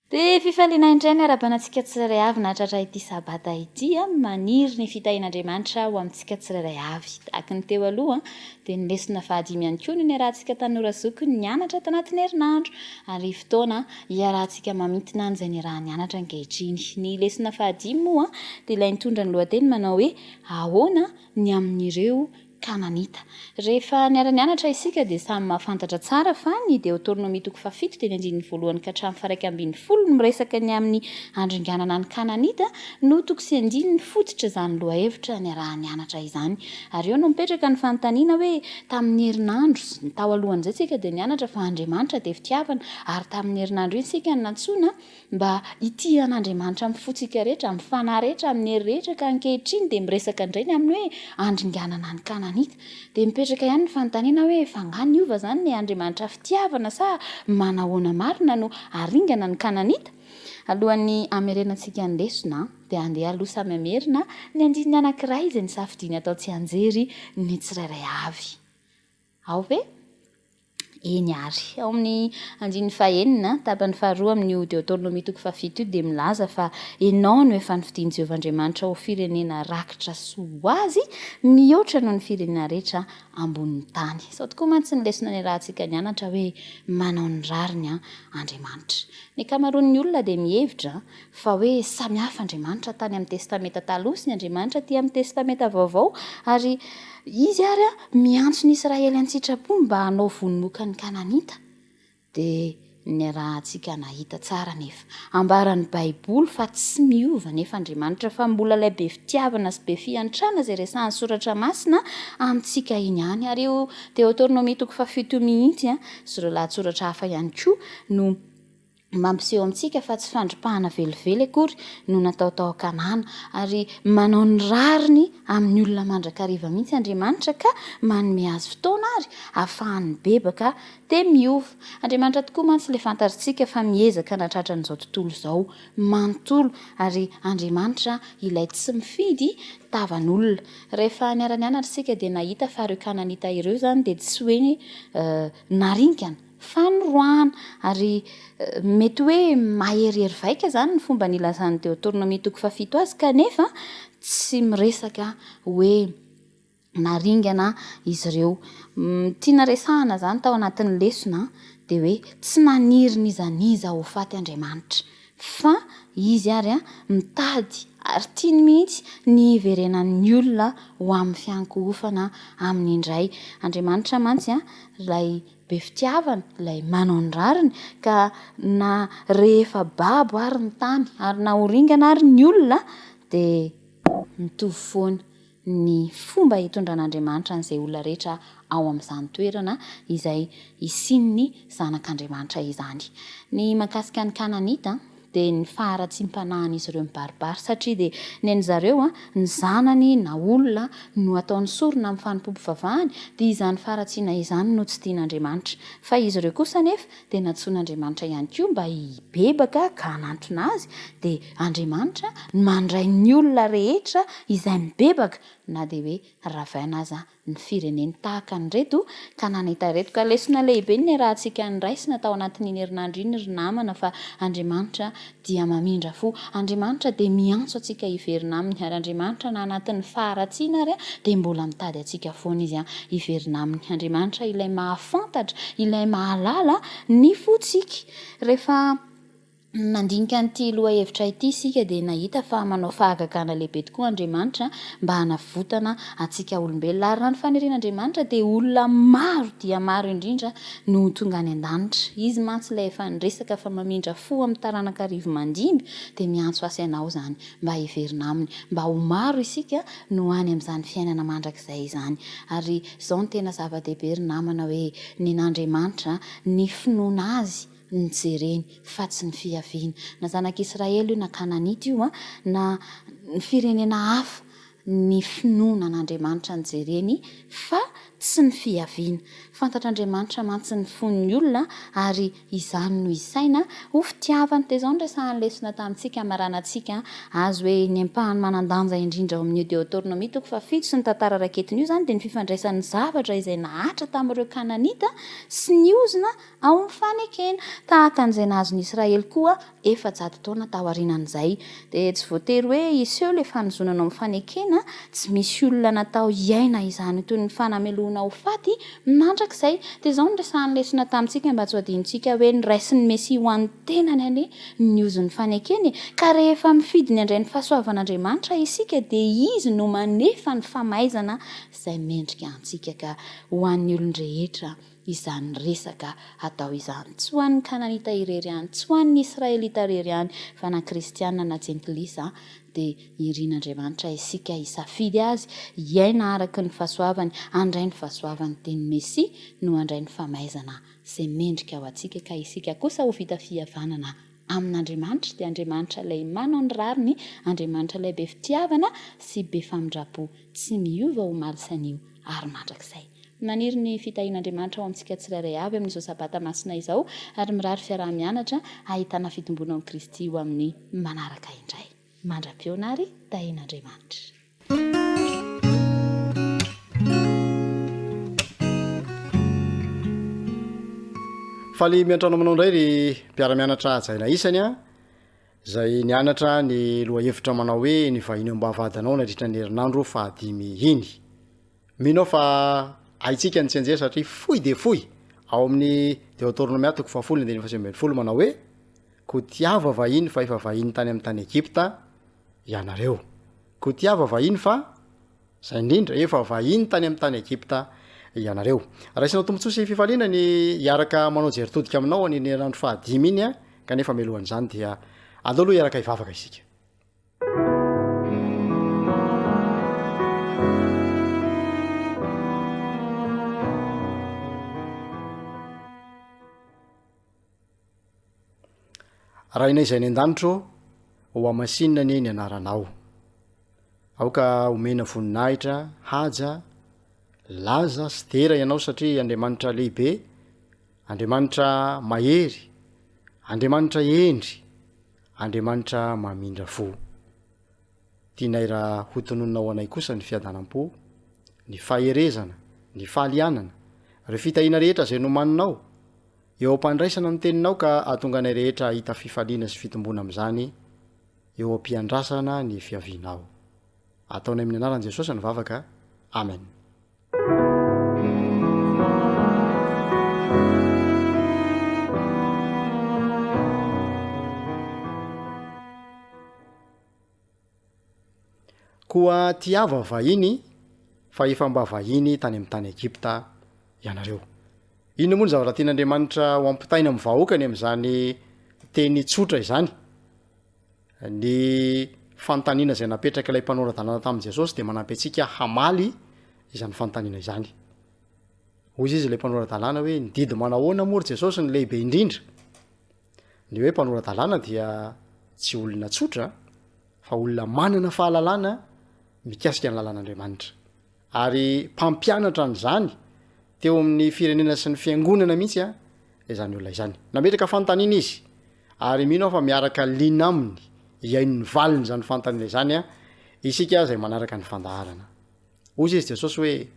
S10: Be.
S7: fifaliana indray miarahaba antsika tsirairay avy nahatratra ity sabata ity. Maniry ny fitahian'Andriamanitra ho amintsika tsirairay avy. Tahaka ny teo aloha dia ny lesona fahadimy ihany koa no niarahantsika tanora zokiny nianatra tanatin'ny herinandro ary fotoana hiarahantsika mamintina an'izay niaraha-nianatra ankehitriny. Ny lesona fahadimy moa dia ilay nitondra ny lohateny manao hoe Ahoana ny amin'ireo Kananita. Rehefa niara-nianatra isika dia samy mahafantatra tsara fa ny Deotornomia toko fahafito dia ny andininy voalohany ka hatramin'ny faha-iraika ambinifolo no miresaka ny amin'ny handringanana ny Kananita no toko sy andininy fototra izany lohahevitra niaraha-nianatra izany. Ary eo no mipetraka ny fanontaniana hoe tamin'ny herinandro sy ny tao alohan'izay isika dia nianatra fa Andriamanitra dia fitiavana ary tamin'ny herinandro iny isika no nantsoina Mba hitia an'Andriamanitra amin'ny fontsika rehetra, amin'ny fanahy rehetra, amin'ny hery rehetra, ka ankehitriny dia miresaka indray ny amin'ny hoe handringanana ny Kananita. Dia mipetraka ihany ny fanontaniana hoe, fa angaha niova izany ilay Andriamanitra fitiavana sa manahoana marina no haringana ny Kananita? Alohan'ny hamerenantsika ny lesona dia andeha aloha samy hamerina ny andininy anankiray izay nisafidiany atao tsianjery ny tsirairay avy. Ao ve? Eny àry. Ao amin'ny andininy fahenina, tapany faharoa amin'io Deoteronomia toko fahafito io dia milaza fa ianao no efa nofidin'i Jehovah Andriamanitra ho firenena rakitra soa ho azy, mihoatra noho ny firenena rehetra ambonin'ny tany. Izao tokoa mantsy ny lesona niarahantsika nianatra hoe manao ny rariny Andriamanitra. Ny ankamaroan'ny olona dia mihevitra fa hoe samy hafa Andriamanitra tany amin'ny Testamenta Taloha sy ny Andriamanitra aty amin'ny Testamenta Vaovao, ary Izy ary miantso ny Israely an-tsitrapo mba hanao vonomoka ny Kananita. Dia niarahantsika nahita tsara anefa. Ambaran'ny Baiboly fa tsy miova anefa Andriamanitra fa mbola ilay be fitiavana sy be fiantrana izay resahan'ny Soratra Masina amintsika iny ihany. Ary io Deoteronomia toko fahafito io mihitsy sy ireo lahatsoratra hafa ihany koa no Mampiseho amintsika fa tsy fandripahana velively akory no natao tao Kanana, ary manao ny rariny amin'ny olona mandrakariva mihitsy Andriamanitra ka manome azy fotoana ary ahafahany mibebaka dia miova. Andriamanitra tokoa mantsy ilay fantatrtsika fa miezaka hanatratra an'izao tontolo izao manontolo, ary Andriamanitra ilay tsy mifidy tavan'olona. Rehefa niara-nianatra isika dia nahita fa ireo Kananita ireo izany dia tsy hoe naringana, Fanoroahana. Ary mety hoe maherihery vaika izany ny fomba nilazan'ny Deoteronomia toko fahafito azy, kanefa tsy miresaka hoe naringana izy ireo. Ny tiana resahana izany tao anatin'ny lesona dia hoe tsy naniry n'iza n'iza ho faty Andriamanitra, fa Izy ary mitady ary tiany mihitsy ny hiverenan'ny olona ho amin'ny fiankohofana Aminy indray. Andriamanitra mantsy ilay be fitiavana, ilay manao ny rariny, ka na rehefa babo ary ny tany, ary na ho ringana ary ny olona, dia mitovy foana ny fomba hitondran'Andriamanitra an'izay olona rehetra ao amin'izany toerana izay hisian'ny zanak'Andriamanitra izany. Ny mahakasika ny Kananita, dia ny faharatsiam-panahin'izy ireo mibaribary satria dia ny an-dry zareo ny zanany na olona no ataony sorona amin'ny fanompoam-pivavahany dia izany faharatsiana izany no tsy tian'Andriamanitra fa izy ireo kosa anefa dia nantsoin'Andriamanitra ihany koa mba hibebaka ka hanantona azy dia Andriamanitra no mandray ny olona rehetra izay mibebaka na dia hoe ravaina aza ny fireneny tahaka an'ireto Kananita ireto. Ka lesona lehibe ny niarahantsika noraisina tao anatin'iny herinandro iny ry namana fa Andriamanitra dia mamindra fo. Andriamanitra dia miantso antsika hiverina aminy ary Andriamanitra na anatin'ny faharatsiana ary dia mbola mitady antsika foana Izy hiverina aminy. Andriamanitra ilay mahafantatra, ilay mahalala ny fontsika. Rehefa. Nandinika an'ity lohahevitra ity isika dia nahita fa manao fahagagana lehibe tokoa Andriamanitra mba hanavotana antsika olombelona. Ary raha ny fanirian'Andriamanitra dia olona maro dia maro indrindra no ho tonga any an-danitra. Izy mantsy ilay efa niresaka fa mamindra fo amin'ny taranaka arivo-mandimby dia miantso ahy sy ianao izany mba hiverina aminy, mba ho maro isika no any amin'izany fiainana mandrakizay izany. Ary izao no tena zava-dehibe ry namana hoe nen'Andriamanitra ny finoana Azy ny jereny fa tsy ny fiaviany. Na zanak'Israely io na Kananita io na ny firenena hafa, ny finoana an'Andriamanitra no jereny fa
S10: tsy ny fiaviana. Fantatr'Andriamanitra mantsy ny fon'ny olona ary izany no isaina ho fitiavana. Dia izao no resahan'ny lesona tamintsika hamaranantsika azy hoe ny ampahany manan-danja indrindra ao amin'io Deotornomia toko fahafito sy ny tantara raketiny io izany dia ny fifandraisan'ny zavatra izay nahatra tamin'ireo Kananita sy ny ozona ao amin'ny fanekena, tahaka an'izay nahazo ny Israely koa 400 taona taorianan'izay. Dia tsy voatery hoe hiseho ilay fanozonana ao amin'ny fanekena, tsy misy olona natao hiaina izany toy ny fanamelohana ho faty mandrakizay. Dia izao no resahan'ny lesona tamintsika mba tsy ho adinontsika hoe noraisin'ny Mesia ho an'ny tenany anie ny ozon'ny fanekena e! Ka rehefa mifidy ny handray ny fahasoavan'Andriamanitra isika dia Izy no manefa ny famaizana izay mendrika antsika ka ho an'ny olon-drehetra izany resaka atao izany. Tsy ho an'ny Kananita irery ihany, tsy ho an'ny Israelita irery ihany, fa na kristiana na jentilisa dia irin'Andriamanitra isika hisafidy Azy, hiaina araka ny fahasoavany, handray ny fahasoavany. Dia ny Mesia no handray ny famaizana izay mendrika ho antsika, ka isika kosa ho vita fihavanana amin'Andriamanitra, dia Andriamanitra ilay manao ny rariny, Andriamanitra ilay be fitiavana sy be famindram-po, tsy miova omaly sy anio ary mandrakizay. Maniry ny fitahian'Andriamanitra ho amintsika tsirairay avy amin'izao Sabata masina izao ary mirary fiaraha-mianatra ahitana fitomboana ao amin'i Kristy ho amin'ny manaraka indray. Mandra-pihaona ary tahian'Andriamanitra.
S11: Faly miantrano aminao indray ry mpiara-mianatra hajaina isany a, izay nianatra ny lohahevitra manao hoe ny vahiny eo am-bavahadinao nandritra ny herinandro fahadimy iny. Mino aho fa haintsika ny tsianjery satria fohy dia fohy ao amin'ny Deoteronomia toko fahafolo andininy fahasivy ambinifolo manao hoe, Koa tiava vahiny fa efa vahiny tany amin'ny tany Egypta ianareo. Koa tiava vahiny fa, izay indrindra, efa vahiny tany amin'ny tany Egypta ianareo. Raisinao tombontsoa sy fifaliana ny hiaraka manao jery todika aminao an'iny herinandro fahadimy iny, kanefa mialohan'izany dia andao aloha hiaraka hivavaka isika. Rainay izay any an-danitra ô, ho hamasinina anie ny anaranao. Aoka homena voninahitra, haja, laza sy dera ianao satria Andriamanitra lehibe, Andriamanitra mahery, Andriamanitra hendry, Andriamanitra mamindra fo. Tianay raha hotononina ho anay kosa ny fiadanam-po, ny faherezana, ny fahalianana, ireo fitahiana rehetra izay nomaninao, eo am-pandraisana ny Teninao ka hahatonga anay rehetra hahita fifaliana sy fitomboana amin'izany eo am-piandrasana ny fiavianao. Ataonay amin'ny anaran'i Jesosy ny vavaka. Amen. Koa tiava vahiny fa efa mba vahiny tany amin'ny tany Egypta ianareo. Inona moa ny zavatra tian'Andriamanitra ho ampitaina amin'ny vahoakany amin'izany teny tsotra izany? Ny fanontaniana izay napetrak'ilay mpanora-dalàna tamin'i Jesosy dia manampy antsika hamaly izany fanontaniana izany. Hoy izy ilay mpanora-dalàna hoe, ny didy manahoana moa ry Jesosy no lehibe indrindra? Ny hoe mpanora-dalàna dia tsy olona tsotra fa olona manana fahalalana mikasika ny lalàn'Andriamanitra. Ary mpampianatra an'izany teo amin'ny firenena sy ny fiangonana mihitsy izany olona izany. Nametraka fanontaniana izy ary mino aho fa miaraka liana aminy hihaino ny valin'izany fanontaniana izany isika izay manaraka ny fandaharana. Hoy izy Jesosy hoe,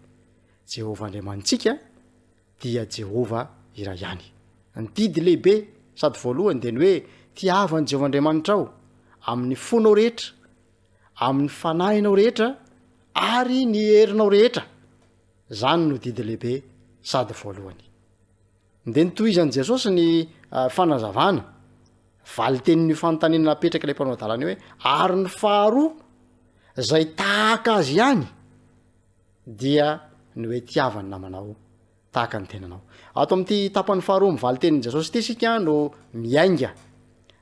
S11: Jehovah Andriamanitsika dia Jehovah iray ihany. Ny didy lehibe sady voalohany dia ny hoe tiava an'i Jehovah Andriamanitrao amin'ny fonao rehetra, amin'ny fanahinao rehetra ary ny herinao rehetra. Izany no didy lehibe sady voalohany. Dia notohizan'i Jesosy ny fanazavana, valin-tenin'io fanontaniana napetrak'ilay mpanao adalana io hoe, ary ny faharoa izay tahaka azy ihany dia ny hoe tiava ny namanao tahaka ny tenanao. Ato amin'ity tapany faharoa amin'ny valin-tenin'i Jesosy ity isika no miainga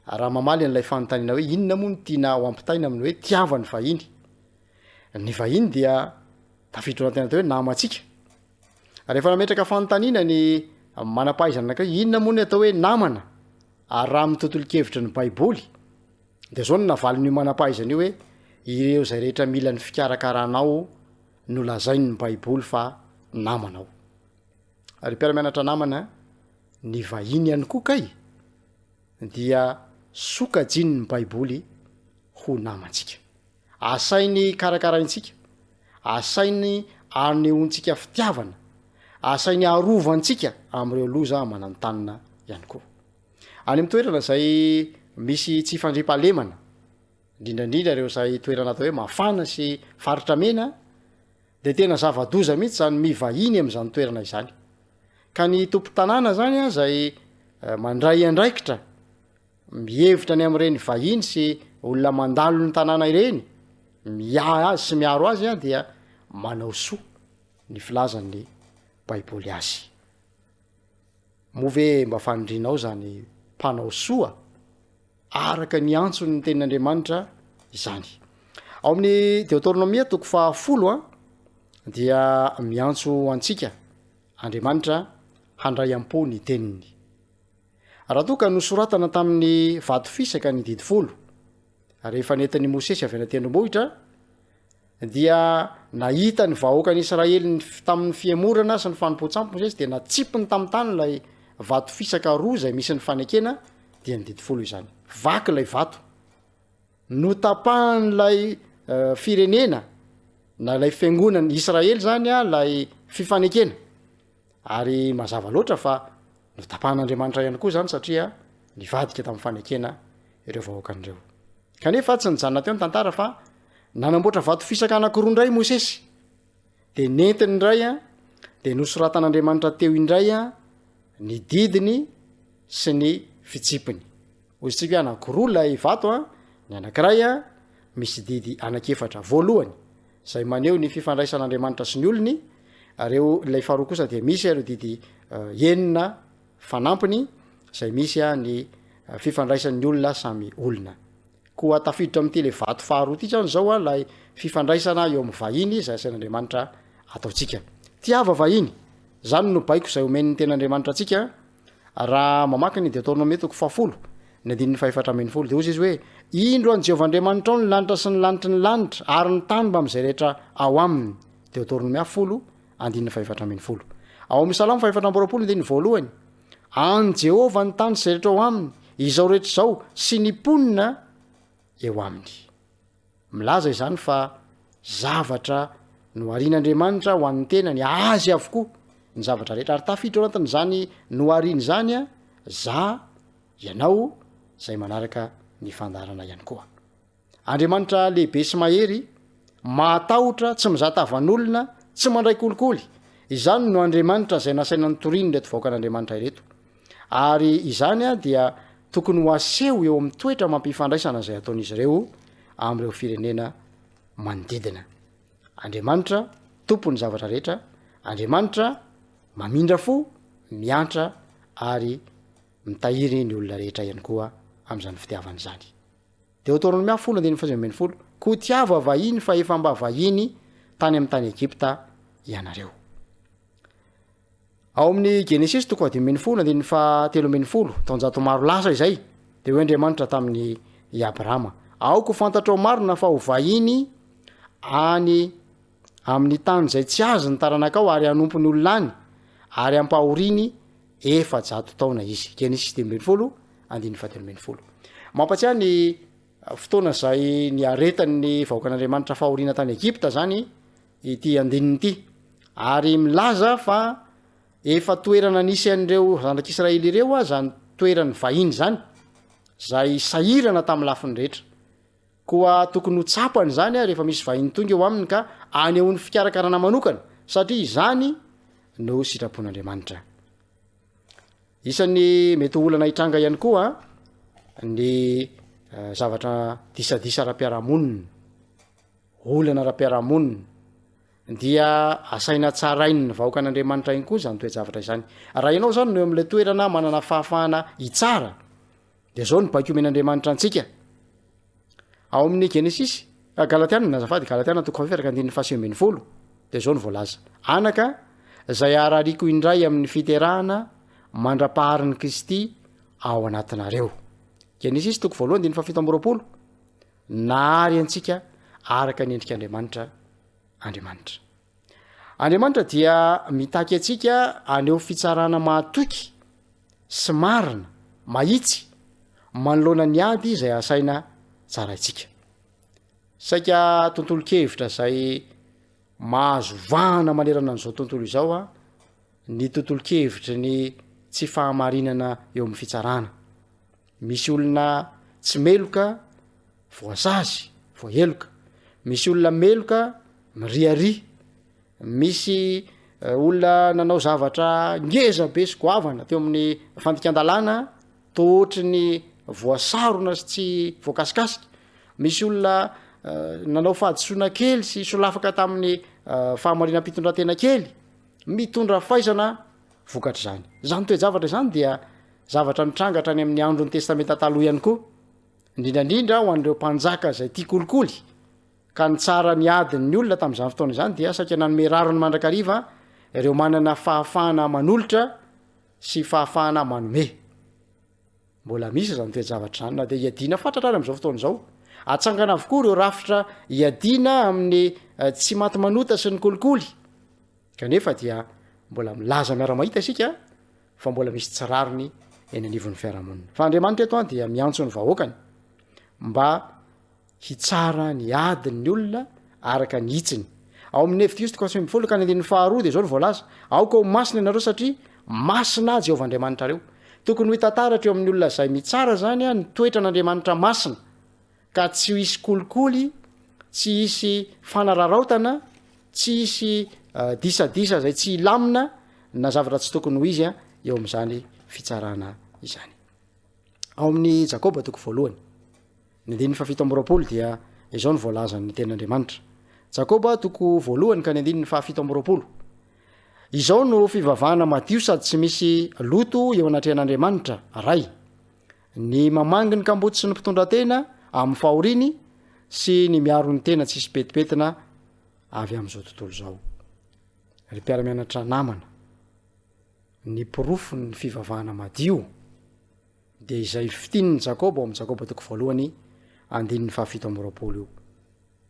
S11: raha mamaly an'ilay fanontaniana hoe inona moa no tiana ho ampitaina amin'ny hoe tiava ny vahiny. Ny vahiny dia tafiditra ao anatin'ny atao hoe namantsika. Rehefa nametraka fanontaniana ny manam-pahaizana anankiray hoe inona moa ny atao hoe namana ary raha amin'ny tontolon-kevitry ny Baiboly dia izao no navalin'io manam-pahaizana io hoe ireo izay rehetra mila ny fikarakaranao no lazain'ny Baiboly fa. namanao. Ry mpiara-mianatra namana, ny vahiny ihany koa kay dia sokajian'ny Baiboly ho namantsika. Asainy karakaraintsika, asainy anehoantsika fitiavana, asainy arovantsika amin'ireo loza mananontanona ihany koa. Any amin'ny toerana izay misy tsy fandriampahalemana, indrindra indrindra ireo izay toerana atao hoe mafana sy faritra mena, dia tena zava-doza mihitsy izany mivahiny amin'izany toerana izany. Ka ny tompon-tanàna zany izay mandray andraikitra mihevitra ny amin'ireny vahiny sy olona mandalo ny tanàna ireny, miahy azy sy miaro azy dia manao soa ny filazan'ny Baiboly azy. Moa ve mba fanirianao izany mpanao soa araka ny antson'ny tenin'Andriamanitra izany? Ao amin'ny Deoteronomia toko fahafolo a dia miantso antsika Andriamanitra handray am-po ny teniny. Raha toa ka nosoratana tamin'ny vato fisaka ny Didy Folo, rehefa nentin'i Mosesy avy any an-tendrombohitra, dia nahita ny vahoakan'i Israely ny tamin'ny fihemorana sy ny fanompoan-tsampy Mosesy, dia natsipiny tamin'ny tany ilay vato fisaka roa izay misy ny fanekena, dia ny Didy Folo izany. Vaky ilay vato. Notapahan'ilay firenena na ilay fiangonan'i Israely izany ilay fifanekena. Ary mazava loatra fa notapahan'Andriamanitra ihany koa izany satria nivadika tamin'ny fanekena ireo vahoakany ireo. Kanefa tsy nijanona teo ny tantara fa nanamboatra vato fisaka anankiroa indray Mosesy. Dia nentiny indray an, dia nosoratan'Andriamanitra teo indray an ny didiny sy ny fitsipiny. Hoy isika hoe anankiroa ilay vato an, ny anankiray an misy didy anankiefatra. Voalohany, izay maneho ny fifandraisan'Andriamanitra sy ny olony, ary eo ilay faharoa kosa dia misy ireo didy enina fanampiny izay misy ny fifandraisan'ny olona samy olona. Koa tafiditra amin'ity ilay vato faharoa ity izany izao ilay fifandraisana eo amin'ny vahiny izay asain'Andriamanitra ataontsika. Tiava vahiny, izany no baiko izay omen'ny tenin'Andriamanitra antsika. Raha mamaky ny Deoteronomia toko fahafolo, ny andininy fahefatra ambin'ny folo, dia hoy izy hoe, Indro an'i Jehovah Andriamanitrao ny lanitra sy ny lanitry ny lanitra ary ny tany mbamin'izay rehetra ao aminy. Deoteronomia folo, andininy fahefatra ambin'ny folo. Ao amin'ny Salamo fahefatra amby 20, andininy voalohany, An'i Jehovah ny tany sy izay rehetra ao aminy, izao rehetra izao sy ny mponina eo aminy. Milaza izany fa zavatra noharian'Andriamanitra ho an'ny tenany, azy avokoa ny zavatra rehetra. Ary tafiditra ao anatin'izany nohariany izany za, ianao, izay manaraka ny fandaharana ihany koa. Andriamanitra lehibe sy mahery, mahatahotra, tsy mizaha tavan'olona, tsy mandray kolikoly. Izany no Andriamanitra izay nasaina nitorian'ireto vahoakan'Andriamanitra ireto. Ary izany dia tokony ho aseho eo amin'ny toetra amam-pifandraisana izay ataon'izy ireo amin'ireo firenena manodidina. Andriamanitra tompon'ny zavatra rehetra, Andriamanitra mamindra fo, miantra ary mitahiry ny olona rehetra ihany koa amin'izany fitiavana izany. Deoteronomia folo andininy faha 19, Koa tiava vahiny fa efa mba vahiny tany amin'ny tany Egypta ianareo. Ao amin'ny Genesisy toko faha-15 andininy faha-13, taonjato maro lasa izay, dia hoy Andriamanitra tamin'i i Abrahama, Aoka ho fantatrao marina fa ho vahiny any amin'ny tany izay tsy azy ny taranakao ary hanompo ny olona any, ary hampahoriany 400 taona izy. Genesisy 15 andininy faha-13. Mampatsiahy ny fotoana izay niaretan'ny vahoakan'Andriamanitra fahoriana tany Egypta izany ity andininy ity ary milaza fa efa toerana nisy an'ireo zanak'Israely ireo aza ny toeran'ny vahiny izany, izay sahirana tamin'ny lafiny rehetra. Koa tokony ho tsapany izany rehefa misy vahiny tonga eo aminy ka anehoany fikarakarana manokana, satria izany no sitrapon'Andriamanitra. Isan'ny mety ho olana hitranga ihany koa ny eh, zavatra disadisa ara-piarahamonina. Olana ara-piarahamonina, dia asaina tsarain'ny vahoakan'Andriamanitra ihany koa izany toe-javatra izany. Raha ianao izany no eo amin'ilay toerana manana fahafahana hitsara, dia izao no baiko omen'Andriamanitra antsika. Ao amin'ny Genesisy, ah, Galatiana, azafady, Galatiana toko fahefatra ka andininy faha-19, dia izao no voalaza. Anaka, izay harariako indray amin'ny fiterahana mandra-paharin'i Kristy ao anatinareo. Genesisy toko voalohany andininy faha-27, Nahary antsika araka ny endrik'Andriamanitra Andriamanitra. Andriamanitra dia mitaky antsika haneho fitsarana mahatoky sy marina, mahitsy, manoloana ny ady izay asaina tsaraintsika. Saika tontolon-kevitra izay mahazo vahana manerana an'izao tontolo izao ny tontolon-kevitry ny tsy fahamarinana eo amin'ny fitsarana. Misy olona tsy meloka voasazy, voaheloka. Misy olona meloka miriaria. Misy olona nanao zavatra ngeza be sy goavana teo amin'ny fandikan-dalàna toa ohatry ny voasarona sy tsy voakasikasika. Misy olona nanao fahadisoana kely sy solafaka tamin'ny fahamarinam-pitondrantena kely, mitondra faisana vokatr'izany. Izany toe-javatra izany dia zavatra nitranga hatrany amin'ny andron'ny Testamenta Taloha ihany koa, indrindra indrindra ho an'ireo mpanjaka izay tia kolikoly ka nitsara ny adin'ny olona tamin'izany fotoana izany dia saika nanome rariny mandrakariva ireo manana fahafahana manolotra sy fahafahana manome. Mbola misy izany toe-javatra izany na dia iadiana fatratra ary amin'izao fotoana izao. Atsangana avokoa ireo rafitra iadiana amin'ny eh, tsy maty manota sy ny kolikoly. Kanefa dia mbola milaza miara-mahita isika fa mbola misy tsy rariny eny anivon'ny fiarahamonina. Fa Andriamanitra eto an dia miantso ny vahoakany mba hitsara ny adin'ny olona araka ny hitsiny. Ao amin'ny Levitiosy toko 15 ka ny andininy faharoa dia izao no voalaza, Aoka ho masina ianareo satria masina aho Jehovah Andriamanitrareo. Tokony ho hita taratra eo amin'ny olona izay mitsara izany ny toetran'Andriamanitra masina, ka tsy hisy kolikoly, tsy hisy fanararaotana, tsy hisy disadisa izay tsy hilamina na zavatra tsy tokony ho izy eo amin'izany fitsarana izany. Ao amin'ny Jakoba toko voalohany. Ny andininy fahafito amby 20 dia izao no voalazan'ny tenin'Andriamanitra. Jakoba toko voalohany ka ny andininy fahafito amby 20. Izao no fivavahana madio sady tsy misy loto eo anatrehan'Andriamanitra, Ray. Ny mamangy ny kamboty sy ny mpitondra tena amin'ny fahoriany sy ny miaro ny tena tsisy petipetina avy amin'izao tontolo izao. Ry mpiara-mianatra namana, ny porofon'ny fivavahana madio dia izay fitinin'i Jakoba ao amin'ny Jakoba toko voalohany andininy fahafito amby 20 io.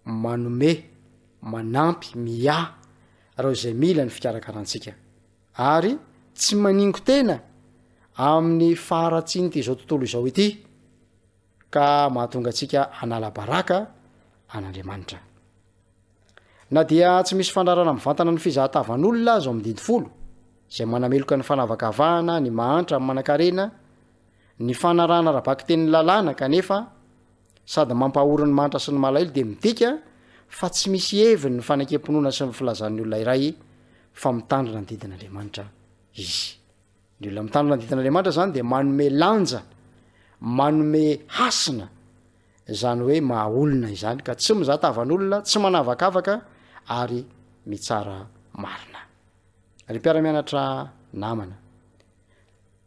S11: Manome, manampy, miahy ireo izay mila ny fikarakarantsika. Ary tsy maningo-tena amin'ny faharatsian'ity izao tontolo izao ity ka mahatonga antsika hanala baraka an'Andriamanitra. Na dia tsy misy fandrarana mivantana ny fizahatavan'olona aza ao amin'ny didy folo, izay manameloka ny fanavakavahana ny mahantra amin'ny manankarena, ny fanarahana ara-bakitenin'ny lalàna kanefa sady mampahory ny mahantra sy ny malahelo dia midika fa tsy misy heviny ny fanekem-pinoana sy ny filazan'ny olona iray fa mitandrina ny didin'Andriamanitra izy. Ny olona mitandrina ny didin'Andriamanitra izany dia manome lanja, manome hasina izany hoe maha olona izany ka tsy mizaha tavan'olona, tsy manavakavaka ary mitsara marina. Ry mpiara-mianatra namana,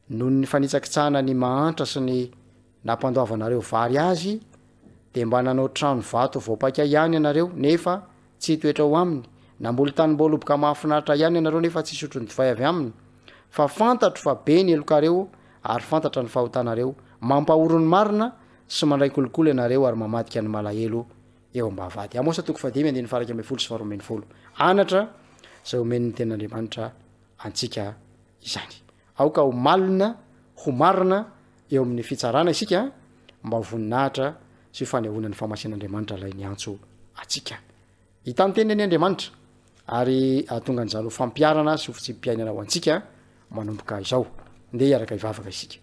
S11: Noho ny fanitsakitsahana ny mahantra sy ny nampandoavanareo vary azy, dia mba nanao trano vato voapaika ihany ianareo, nefa tsy hitoetra ao aminy, namboly tanim-boaloboka mahafinaritra ihany ianareo, nefa tsy hisotro ny divay avy aminy. Fa fantatro fa be ny helokareo, ary fantatra ny fahotanareo, mampahory ny marina sy mandray kolikoly ianareo ary mamadika ny malahelo eo am-bavahady. Amosa toko fahadimy andininy faha-11 sy faha-12. Anatra izay omen'ny Tenin'Andriamanitra antsika izany. Aoka ho malina, ho marina eo amin'ny fitsarana isika mba ho voninahitra sy ho fanehoana ny fahamasin'Andriamanitra ilay niantso antsika. Hitan'ny teniny anie Andriamanitra ary hahatonga an'izany ho fampiharana sy ho fitsipi-piainana ho antsika manomboka izao. Ndeha hiaraka hivavaka isika.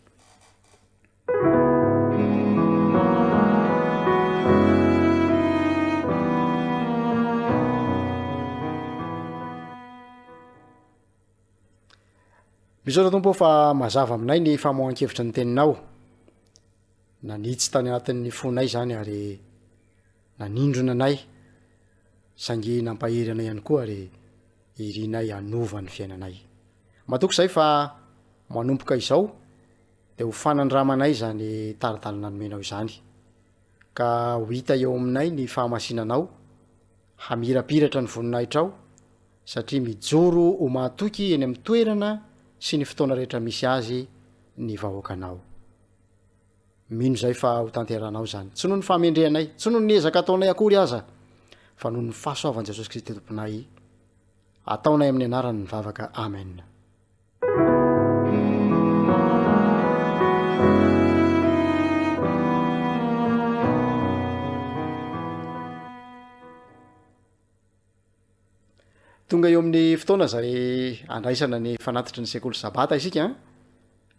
S11: Misaotra Tompo ô fa mazava aminay ny famoahan-kevitry ny teninao. Nanitsy tany anatin'ny fonay izany ary nanindrona anay, saingy nampahery anay ihany koa ary irinay hanova ny fiainanay. Matoky izahay fa manomboka izao dia ho fanandramanay izany tari-dalana nomenao izany, ka ho hita eo aminay ny fahamasinanao, hamirapiratra ny voninahitrao, satria mijoro ho mahatoky eny amin'ny toerana sy ny fotoana rehetra misy azy ny vahoakanao. Mino izay fa ho tanterahanao izany, tsy noho ny fahamendrehanay, tsy noho ny ezaka ataonay akory aza, fa noho ny fahasoavan'i Jesosy Kristy Tomponay. Ataonay amin'ny anarany ny vavaka. Amen. Tonga eo amin'ny fotoana izay andraisana ny fanatitry ny sekoly sabata isika an.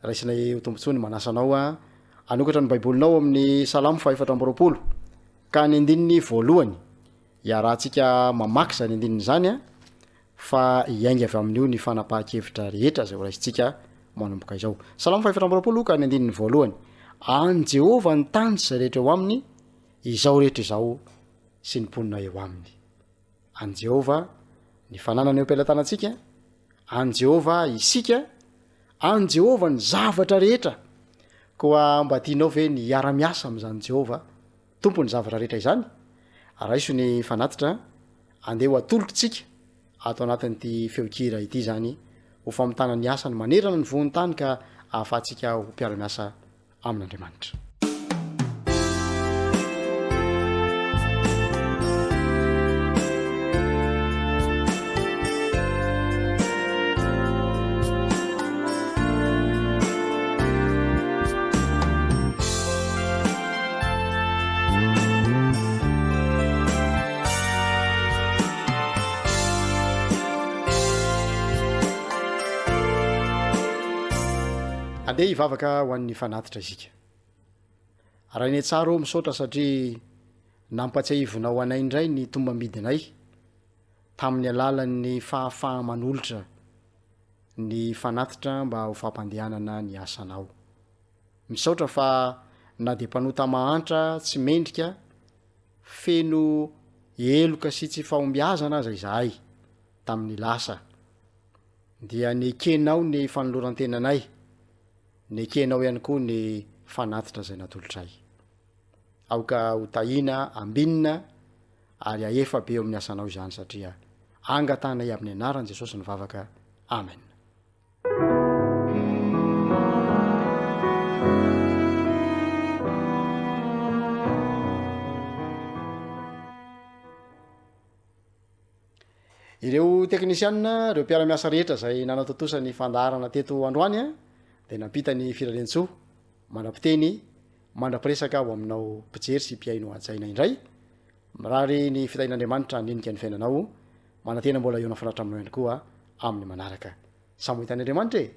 S11: Raisina ho tombontsoa ny manasa anao hanokatra ny baibolinao amin'ny salamo faha 24 ka ny andininy voalohany. Iarahantsika mamaky izany andininy izany an, fa hiainga avy amin'io ny fanapahan-kevitra rehetra izay horaisintsika manomboka izao. Salamo faha 24 ka ny andininy voalohany. An'i Jehovah ny tany sy izay rehetra eo aminy, izao rehetra izao sy ny mponina eo aminy. An'i Jehovah ny fananana eo am-pelatanantsika, an'i Jehovah isika, an'i Jehovah ny zavatra rehetra. Koa mba tianao ve ny hiara-miasa amin'izany Jehovah Tompon'ny zavatra rehetra izany? Raiso ny fanatitra, andeha ho atolotritsika ato anatin'ity feon-kira ity izany ho famitana ny asany manerana ny vohon'ny tany ka ahafahantsika ho mpiara-miasa amin'Andriamanitra. Andeha hivavaka ho an'ny fanatitra isika. Rainay tsara ô, misaotra satria nampatsiahivinao anay indray ny tombam-bidinay tamin'ny alalan'ny fahafaha-manolotra ny fanatitra mba ho fampandehanana ny asanao. Misaotra fa na dia mpanota mahantra tsy mendrika, feno heloka sy tsy fahombiazana aza izahay tamin'ny lasa, dia nekenao ny fanoloran-tenanay, nekenao ihany koa ny fanatitra izay natolotray. Aoka ho tahiana, ambinina ary hahefa be eo amin'ny asanao izany satria angatahanay amin'ny anaran'i Jesosy ny vavaka. Amen. Ireo teknisianina, ireo mpiara-miasa rehetra izay nanatontosa ny fandaharana teto androany dia nampita ny firariantsoa mandra-piteny, mandra-piresaka ho aminao mpijery sy mpihaino hajaina indray. Mirary ny fitahian'Andriamanitra hanenika ny fiainanao. Manantena mbola hihaona fatratra aminao ihany koa amin'ny manaraka. Samy ho hitan'Andriamanitra e!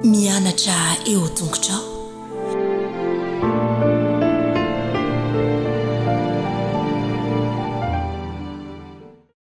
S12: Mianatra eo tongotrao.